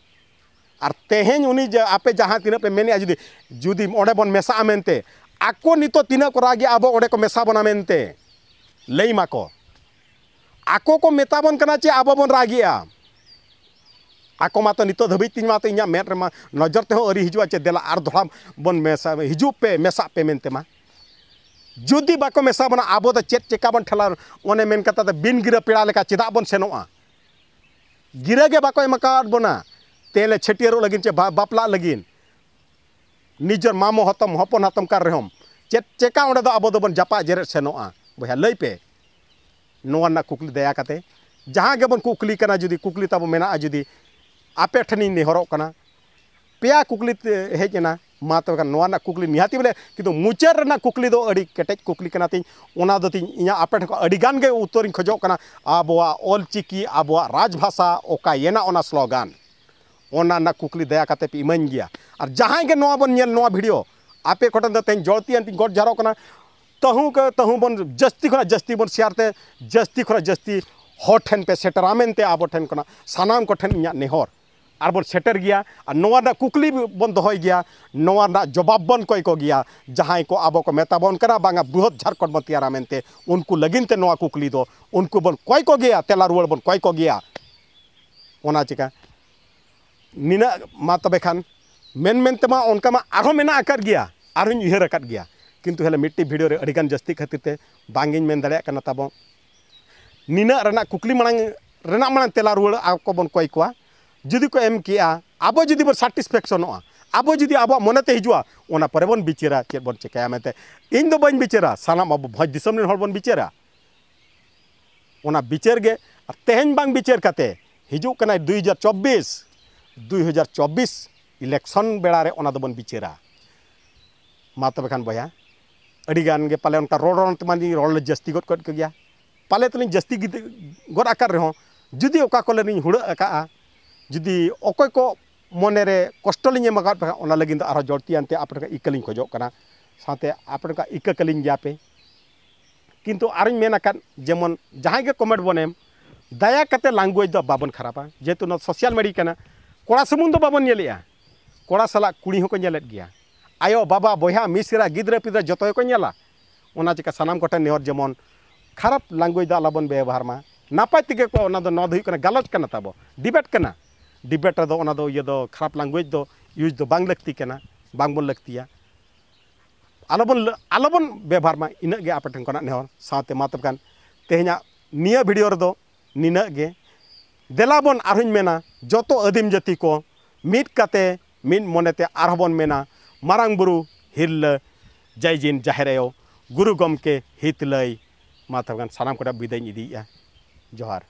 ᱟᱨ ᱛᱮᱦᱮᱧ ᱩᱱᱤ ᱡᱮ ᱟᱯᱮ ᱡᱟᱦᱟᱸ ᱛᱤᱱᱟᱹᱜ ᱯᱮ ᱢᱮᱱᱮᱜᱼᱟ, ᱡᱩᱫᱤ, ᱡᱩᱫᱤ ᱚᱸᱰᱮ ᱵᱚᱱ ᱢᱮᱥᱟᱜᱼᱟ ᱢᱮᱱᱛᱮ, ᱟᱠᱚ ᱱᱤᱛᱚᱜ ᱛᱤᱱᱟᱹᱜ ᱠᱚ ᱨᱟᱜᱮᱜᱼᱟ ᱟᱵᱚ ᱚᱸᱰᱮ ᱠᱚ ᱢᱮᱥᱟ ᱵᱚᱱᱟ ᱢᱮᱱᱛᱮ? ᱞᱟᱹᱭ ᱢᱟᱠᱚ᱾ ᱟᱠᱚ ᱠᱚ ᱢᱮᱛᱟ ᱵᱚᱱ ᱠᱟᱱᱟ ᱪᱮ ᱟᱵᱚ ᱵᱚᱱ ᱨᱟᱜᱮᱜᱼᱟ? ᱟᱠᱚ ᱢᱟᱛᱚ ᱱᱤᱛᱚᱜ ᱫᱷᱟᱹᱵᱤᱡ ᱛᱤᱧ ᱢᱟᱛᱚ ᱤᱧᱟᱹᱜ ᱢᱮᱫ ᱨᱮᱢᱟ ᱱᱚᱡᱚᱨ ᱛᱮᱦᱚᱸ ᱟᱹᱣᱨᱤ ᱦᱤᱡᱩᱜᱼᱟ ᱪᱮ ᱫᱮᱞᱟ ᱟᱨ ᱫᱚᱦᱲᱟ ᱵᱚᱱ ᱢᱮᱥᱟ, ᱦᱤᱡᱩᱜ ᱯᱮ, ᱢᱮᱥᱟᱜ ᱯᱮ ᱢᱮᱱᱛᱮ ᱢᱟ᱾ ᱡᱩᱫᱤ ᱵᱟᱠᱚ ᱢᱮᱥᱟ ᱵᱚᱱᱟ, ᱟᱵᱚ ᱫᱚ ᱪᱮᱫ ᱪᱮᱠᱟ ᱵᱚᱱ ᱴᱷᱮᱞᱟᱣ? ᱚᱱᱮ ᱢᱮᱱ ᱠᱟᱛᱷᱟ ᱫᱚ, ᱵᱤᱱ ᱜᱤᱨᱟᱹ ᱯᱮᱲᱟ ᱞᱮᱠᱟ ᱪᱮᱫᱟᱜ ᱵᱚᱱ ᱥᱮᱱᱚᱜᱼᱟ? ᱜᱤᱨᱟᱹ ᱜᱮ ᱵᱟᱠᱚ ᱮᱢ ᱟᱠᱟᱣᱟᱫ ᱵᱚᱱᱟ ᱛᱮᱞᱮ ᱪᱷᱟᱹᱴᱭᱟᱹᱨᱚᱜ ᱞᱟᱹᱜᱤᱫ ᱪᱮ ᱵᱟ-, ᱵᱟᱯᱞᱟᱜ ᱞᱟᱹᱜᱤᱫ᱾ ᱱᱤᱡᱮᱨ ᱢᱟᱢᱚ ᱦᱟᱛᱚᱢ, ᱦᱚᱯᱚᱱ ᱦᱟᱛᱚᱢ ᱠᱟᱱ ᱨᱮᱦᱚᱸᱢ, ᱪᱮᱫ ᱪᱮᱠᱟ ᱚᱸᱰᱮ ᱫᱚ ᱟᱵᱚ ᱫᱚᱵᱚᱱ ᱡᱟᱯᱟᱜ ᱡᱮᱨᱮᱫ ᱥᱮᱱᱚᱜᱼᱟ? ᱵᱚᱭᱦᱟ, ᱞᱟᱹᱭ ᱯᱮ᱾ ᱱᱚᱣᱟ ᱨᱮᱱᱟᱜ ᱠᱩᱠᱞᱤ ᱫᱟᱭᱟ ᱠᱟᱛᱮ, ᱡᱟᱦᱟᱸ ᱜᱮᱵᱚᱱ ᱠᱩᱠᱞᱤ ᱠᱟᱱᱟ, ᱡᱩᱫᱤ ᱠᱩᱠᱞᱤ ᱛᱟᱵᱚ ᱢᱮᱱᱟᱜᱼᱟ, ᱡᱩᱫᱤ ᱟᱯᱮ ᱴᱷᱮᱱᱤᱧ ᱱᱮᱦᱚᱨᱚᱜ ᱠᱟᱱᱟ, ᱯᱮᱭᱟ ᱠᱩᱠᱞᱤ ᱛᱮ ᱦᱮᱡ ᱮᱱᱟ, ᱢᱟ ᱛᱚᱵᱮ ᱠᱷᱟᱱ ᱱᱚᱣᱟ ᱨᱮᱱᱟᱜ ᱠᱩᱠᱞᱤ ᱱᱤᱦᱟᱹᱛᱤ ᱵᱚᱞᱮ, ᱠᱤᱱᱛᱩ ᱢᱩᱪᱟᱹᱫ ᱨᱮᱱᱟᱜ ᱠᱩᱠᱞᱤ ᱫᱚ ᱟᱹᱰᱤ ᱠᱮᱴᱮᱡ ᱠᱩᱠᱞᱤ ᱠᱟᱱᱟ ᱛᱤᱧ, ᱚᱱᱟ ᱫᱚ ᱛᱤᱧ ᱤᱧᱟᱹᱜ ᱟᱯᱮ ᱴᱷᱮᱱ ᱠᱷᱚᱱ ᱟᱹᱰᱤ ᱜᱟᱱ ᱜᱮ ᱩᱛᱛᱚᱨᱤᱧ ᱠᱷᱚᱡᱚᱜ ᱠᱟᱱᱟ, ᱟᱵᱚᱣᱟᱜ ᱚᱞ ᱪᱤᱠᱤ, ᱟᱵᱚᱣᱟᱜ ᱨᱟᱡᱽ ᱵᱷᱟᱥᱟ ᱚᱠᱟᱭᱮᱱᱟ? ᱚᱱᱟ ᱥᱞᱳᱜᱟᱱ, ᱚᱱᱟ ᱨᱮᱱᱟᱜ ᱠᱩᱠᱞᱤ ᱫᱟᱭᱟ ᱠᱟᱛᱮ ᱯᱮ ᱤᱢᱟᱹᱧ ᱜᱮᱭᱟ᱾ ᱟᱨ ᱡᱟᱦᱟᱸᱭ ᱜᱮ ᱱᱚᱣᱟ ᱵᱚᱱ ᱧᱮᱞ, ᱱᱚᱣᱟ ᱵᱷᱤᱰᱤᱭᱳ, ᱟᱯᱮ ᱠᱚᱴᱷᱮᱱ ᱫᱚ ᱛᱮᱦᱮᱧ ᱡᱚᱲᱛᱤᱭᱟᱱ ᱛᱤᱧ ᱜᱚᱰ ᱡᱚᱦᱟᱨᱚᱜ ᱠᱟᱱᱟ, ᱛᱟᱹᱦᱩ ᱠᱚ ᱛᱟᱹᱦᱩ ᱵᱚᱱ ᱡᱟᱹᱥᱛᱤ ᱠᱷᱚᱱᱟᱜ ᱡᱟᱹᱥᱛᱤ ᱵᱚᱱ ᱥᱮᱭᱟᱨ ᱛᱮ, ᱡᱟᱹᱥᱛᱤ ᱠᱷᱚᱱᱟᱜ ᱡᱟᱹᱥᱛᱤ ᱦᱚᱲ ᱴᱷᱮᱱ ᱯᱮ ᱥᱮᱴᱮᱨᱟ ᱢᱮᱱᱛᱮ ᱟᱵᱚ ᱴᱷᱮᱱ ᱠᱷᱚᱱᱟᱜ ᱥᱟᱱᱟᱢ ᱠᱚᱴᱷᱮᱱ ᱤᱧᱟᱹᱜ ᱱᱮᱦᱚᱨ᱾ ᱟᱨ ᱵᱚᱱ ᱥᱮᱴᱮᱨ ᱜᱮᱭᱟ, ᱟᱨ ᱱᱚᱣᱟ ᱨᱮᱱᱟᱜ ᱠᱩᱠᱞᱤ ᱵᱚᱱ ᱫᱚᱦᱚᱭ ᱜᱮᱭᱟ, ᱱᱚᱣᱟ ᱨᱮᱱᱟᱜ ᱡᱚᱵᱟᱵ ᱵᱚᱱ ᱠᱚᱭ ᱠᱚ ᱜᱮᱭᱟ᱾ ᱡᱟᱦᱟᱸᱭ ᱠᱚ ᱟᱵᱚ ᱠᱚ ᱢᱮᱛᱟ ᱵᱚᱱ ᱠᱟᱱᱟ, ᱵᱟᱝᱟ ᱵᱨᱤᱦᱚᱛ ᱡᱷᱟᱲᱠᱷᱚᱸᱰ ᱵᱚᱱ ᱛᱮᱭᱟᱨᱟ ᱢᱮᱱᱛᱮ, ᱩᱱᱠᱩ ᱞᱟᱹᱜᱤᱫ ᱛᱮ ᱱᱚᱣᱟ ᱠᱩᱠᱞᱤ ᱫᱚ, ᱩᱱᱠᱩ ᱵᱚᱱ ᱠᱚᱭ ᱠᱚ ᱜᱮᱭᱟ, ᱛᱮᱞᱟ ᱨᱩᱣᱟᱹᱲ ᱵᱚᱱ ᱠᱚᱭ ᱠᱚ ᱜᱮᱭᱟ᱾ ᱚᱱᱟ ᱪᱤᱠᱟ ᱱᱤᱱᱟᱹᱜ ᱢᱟ ᱛᱚᱵᱮ ᱠᱷᱟᱱ, ᱢᱮᱱ ᱢᱮᱱ ᱛᱮᱢᱟ ᱚᱱᱠᱟ ᱢᱟ ᱟᱨᱦᱚᱸ ᱢᱮᱱᱟᱜ ᱟᱠᱟᱫ ᱜᱮᱭᱟ, ᱟᱨᱦᱚᱸᱧ ᱩᱭᱦᱟᱹᱨ ᱟᱠᱟᱫ ᱜᱮᱭᱟ, ᱠᱤᱱᱛᱩ ᱦᱮᱞᱮ ᱢᱤᱫᱴᱤᱡ ᱵᱷᱤᱰᱤᱭᱳ ᱨᱮ ᱟᱹᱰᱤᱜᱟᱱ ᱡᱟᱹᱥᱛᱤ ᱠᱷᱟᱹᱛᱤᱨ ᱛᱮ ᱵᱟᱝ ᱤᱧ ᱢᱮᱱ ᱫᱟᱲᱮᱭᱟᱜ ᱠᱟᱱᱟ ᱛᱟᱵᱚ᱾ ᱱᱤᱱᱟᱹᱜ ᱨᱮᱱᱟᱜ ᱠᱩᱠᱞᱤ ᱢᱟᱲᱟᱝ ᱨᱮᱱᱟᱜ ᱢᱟᱲᱟᱝ ᱛᱮᱞᱟ ᱨᱩᱣᱟᱹᱲ ᱟᱠᱚ ᱵᱚᱱ ᱠᱚᱭ ᱠᱚᱣᱟ᱾ ᱡᱩᱫᱤ ᱠᱚ ᱮᱢ ᱠᱮᱜᱼᱟ, ᱟᱵᱚ ᱡᱩᱫᱤ ᱵᱚᱱ ᱥᱟᱴᱤᱥᱯᱷᱮᱠᱥᱚᱱᱚᱜᱼᱟ, ᱟᱵᱚ ᱡᱩᱫᱤ ᱟᱵᱚᱣᱟᱜ ᱢᱚᱱᱮᱛᱮ ᱦᱤᱡᱩᱜᱼᱟ, ᱚᱱᱟ ᱯᱚᱨᱮ ᱵᱚᱱ ᱵᱤᱪᱟᱹᱨᱟ ᱪᱮᱫ ᱵᱚᱱ ᱪᱤᱠᱟᱹᱭᱟ ᱢᱮᱱᱛᱮ᱾ ᱤᱧ ᱫᱚ ᱵᱟᱹᱧ ᱵᱤᱪᱟᱹᱨᱟ, ᱥᱟᱱᱟᱢ ᱟᱵᱚ ᱵᱷᱚᱸᱡᱽ ᱫᱤᱥᱚᱢ ᱨᱮᱱ ᱦᱚᱲ ᱵᱚᱱ ᱵᱤᱪᱟᱹᱨᱟ᱾ ᱚᱱᱟ ᱵᱤᱪᱟᱹᱨ ᱜᱮ, ᱟᱨ ᱛᱮᱦᱮᱧ ᱵᱟᱝ ᱵᱤᱪᱟᱹᱨ ᱠᱟᱛᱮ ᱦᱤᱡᱩᱜ ᱠᱟᱱᱟᱭ ᱫᱩᱭ ᱦᱟᱡᱟᱨ ᱪᱚᱵᱵᱤᱥ, ᱫᱩᱭ ᱦᱟᱡᱟᱨ ᱪᱚᱵᱵᱤᱥ ᱤᱞᱮᱠᱥᱚᱱ ᱵᱮᱲᱟ ᱨᱮ ᱚᱱᱟ ᱫᱚᱵᱚᱱ ᱵᱤᱪᱟᱹᱨᱟ᱾ ᱢᱟ ᱛᱚᱵᱮ ᱠᱷᱟᱱ ᱵᱚᱭᱦᱟ, ᱟᱹᱰᱤ ᱜᱟᱱ ᱜᱮ ᱯᱟᱞᱮ ᱚᱱᱠᱟ ᱨᱚᱲ ᱨᱚᱲ ᱛᱮᱢᱟ ᱞᱤᱧ ᱨᱚᱲ ᱞᱮ ᱡᱟᱹᱥᱛᱤ ᱜᱚᱫ ᱠᱚᱫ ᱠᱚ ᱜᱮᱭᱟ, ᱯᱟᱞᱮ ᱛᱮᱞᱤᱧ ᱡᱟᱹᱥᱛᱤ ᱜᱤᱫ- ᱜᱚᱫ ᱟᱠᱟᱫ ᱨᱮᱦᱚᱸ, ᱡᱩᱫᱤ ᱚᱠᱟ ᱠᱚᱞᱮ ᱞᱤᱧ ᱦᱩᱲᱟᱹᱜ ᱟᱠᱟᱜᱼᱟ, ᱡᱩᱫᱤ ᱚᱠᱚᱭ ᱠᱚ ᱢᱚᱱᱮ ᱨᱮ ᱠᱚᱥᱴᱚ ᱞᱤᱧ ᱮᱢ ᱟᱠᱟᱫ ᱯᱮ ᱠᱷᱟᱱ, ᱚᱱᱟ ᱞᱟᱹᱜᱤᱫ ᱫᱚ ᱟᱨᱦᱚᱸ ᱡᱚᱲᱛᱤᱭᱟᱱ ᱛᱮ ᱟᱯᱮ ᱴᱷᱮᱱ ᱤᱠᱟᱹ ᱞᱤᱧ ᱠᱷᱚᱡᱚᱜ ᱠᱟᱱᱟ, ᱥᱟᱶᱛᱮ ᱟᱯᱮ ᱴᱷᱮᱱ ᱤᱠᱟᱹ ᱠᱟᱹᱞᱤᱧ ᱜᱮᱭᱟ ᱯᱮ᱾ ᱠᱤᱱᱛᱩ ᱟᱨᱚᱧ ᱢᱮᱱ ᱟᱠᱟᱫ, ᱡᱮᱢᱚᱱ ᱡᱟᱦᱟᱸᱭ ᱜᱮ ᱠᱚᱢᱮᱱᱴ ᱵᱚᱱ ᱮᱢ, ᱫᱟᱭᱟ ᱠᱟᱛᱮ ᱞᱟᱝᱜᱩᱭᱮᱡᱽ ᱫᱚ ᱵᱟᱵᱚᱱ ᱠᱷᱟᱨᱟᱯᱟ, ᱡᱮᱦᱮᱛᱩ ᱱᱚᱣᱟ ᱥᱳᱥᱟᱞ ᱢᱤᱰᱤᱭᱟ ᱠᱟᱱᱟ᱾ ᱠᱚᱲᱟ ᱥᱩᱢᱩᱝ ᱫᱚ ᱵᱟᱵᱚᱱ ᱧᱮᱞᱮᱜᱼᱟ, ᱠᱚᱲᱟ ᱥᱟᱞᱟᱜ ᱠᱩᱲᱤ ᱦᱚᱸᱠᱚ ᱧᱮᱞᱮᱫ ᱜᱮᱭᱟ, ᱟᱭᱳ, ᱵᱟᱵᱟ, ᱵᱚᱭᱦᱟ, ᱢᱤᱥᱨᱟ, ᱜᱤᱫᱽᱨᱟᱹ, ᱯᱤᱫᱽᱨᱟᱹ ᱡᱚᱛᱚ ᱜᱮᱠᱚ ᱧᱮᱞᱟ᱾ ᱚᱱᱟ ᱪᱤᱠᱟ ᱥᱟᱱᱟᱢ ᱠᱚᱴᱷᱮᱱ ᱱᱮᱦᱚᱨ, ᱡᱮᱢᱚᱱ ᱠᱷᱟᱨᱟᱯ ᱞᱟᱝᱜᱩᱭᱮᱡᱽ ᱫᱚ ᱟᱞᱚᱵᱚᱱ ᱵᱮᱵᱚᱦᱟᱨ ᱢᱟ᱾ ᱱᱟᱯᱟᱭ ᱛᱮᱜᱮ ᱠᱚ, ᱚᱱᱟ ᱫᱚ, ᱱᱚᱣᱟ ᱫᱚ ᱦᱩᱭᱩᱜ ᱠᱟᱱᱟ ᱜᱟᱞᱚᱪ ᱠᱟᱱᱟ ᱛᱟᱵᱚ, ᱰᱤᱵᱮᱴ ᱠᱟᱱᱟ᱾ ᱰᱤᱵᱮᱴ ᱨᱮᱫᱚ ᱚᱱᱟ ᱫᱚ ᱤᱭᱟᱹ ᱫᱚ, ᱠᱷᱟᱨᱟᱯ ᱞᱟᱝᱜᱩᱭᱮᱡᱽ ᱫᱚ ᱤᱭᱩᱡᱽ ᱫᱚ ᱵᱟᱝ ᱞᱟᱹᱠᱛᱤ ᱠᱟᱱᱟ, ᱵᱟᱝᱵᱚᱱ ᱞᱟᱹᱠᱛᱤᱭᱟ᱾ ᱟᱞᱚᱵᱚᱱ ᱞᱟᱹ- ᱟᱞᱚᱵᱚᱱ ᱵᱮᱵᱚᱦᱟᱨ ᱢᱟ, ᱤᱱᱟᱹᱜ ᱜᱮ ᱟᱯᱮ ᱴᱷᱮᱱ ᱠᱷᱚᱱᱟᱜ ᱱᱮᱦᱚᱨ᱾ ᱥᱟᱶᱛᱮ ᱢᱟ ᱛᱚᱵᱮ ᱠᱷᱟᱱ ᱛᱮᱦᱮᱧᱟᱜ ᱱᱤᱭᱟᱹ ᱵᱷᱤᱰᱤᱭᱳ ᱨᱮᱫᱚ ᱱᱤᱱᱟᱹᱜ ᱜᱮ᱾ ᱫᱮᱞᱟ ᱵᱚᱱ ᱟᱨᱦᱚᱸᱧ ᱢᱮᱱᱟ, ᱡᱚᱛᱚ ᱟᱹᱫᱤᱢ ᱡᱟᱹᱛᱤ ᱠᱚ ᱢᱤᱫ ᱠᱟᱛᱮ ᱢᱤᱫ ᱢᱚᱱᱮᱛᱮ ᱟᱨᱦᱚᱸ ᱵᱚᱱ ᱢᱮᱱᱟ, ᱢᱟᱨᱟᱝ ᱵᱩᱨᱩ, ᱦᱤᱨᱞᱟᱹ, ᱡᱟᱭ ᱡᱤᱱ, ᱡᱟᱦᱮᱨ ᱟᱭᱳ, ᱜᱩᱨᱩ ᱜᱚᱢᱠᱮ ᱦᱤᱛ ᱞᱟᱹᱭ᱾ ᱢᱟ ᱛᱚᱵᱮ ᱠᱷᱟᱱ ᱥᱟᱱᱟᱢ ᱠᱚᱴᱷᱮᱱ ᱵᱤᱫᱟᱹᱭᱤᱧ ᱤᱫᱤᱭᱮᱫᱼᱟ᱾ ᱡᱚᱦᱟᱨ᱾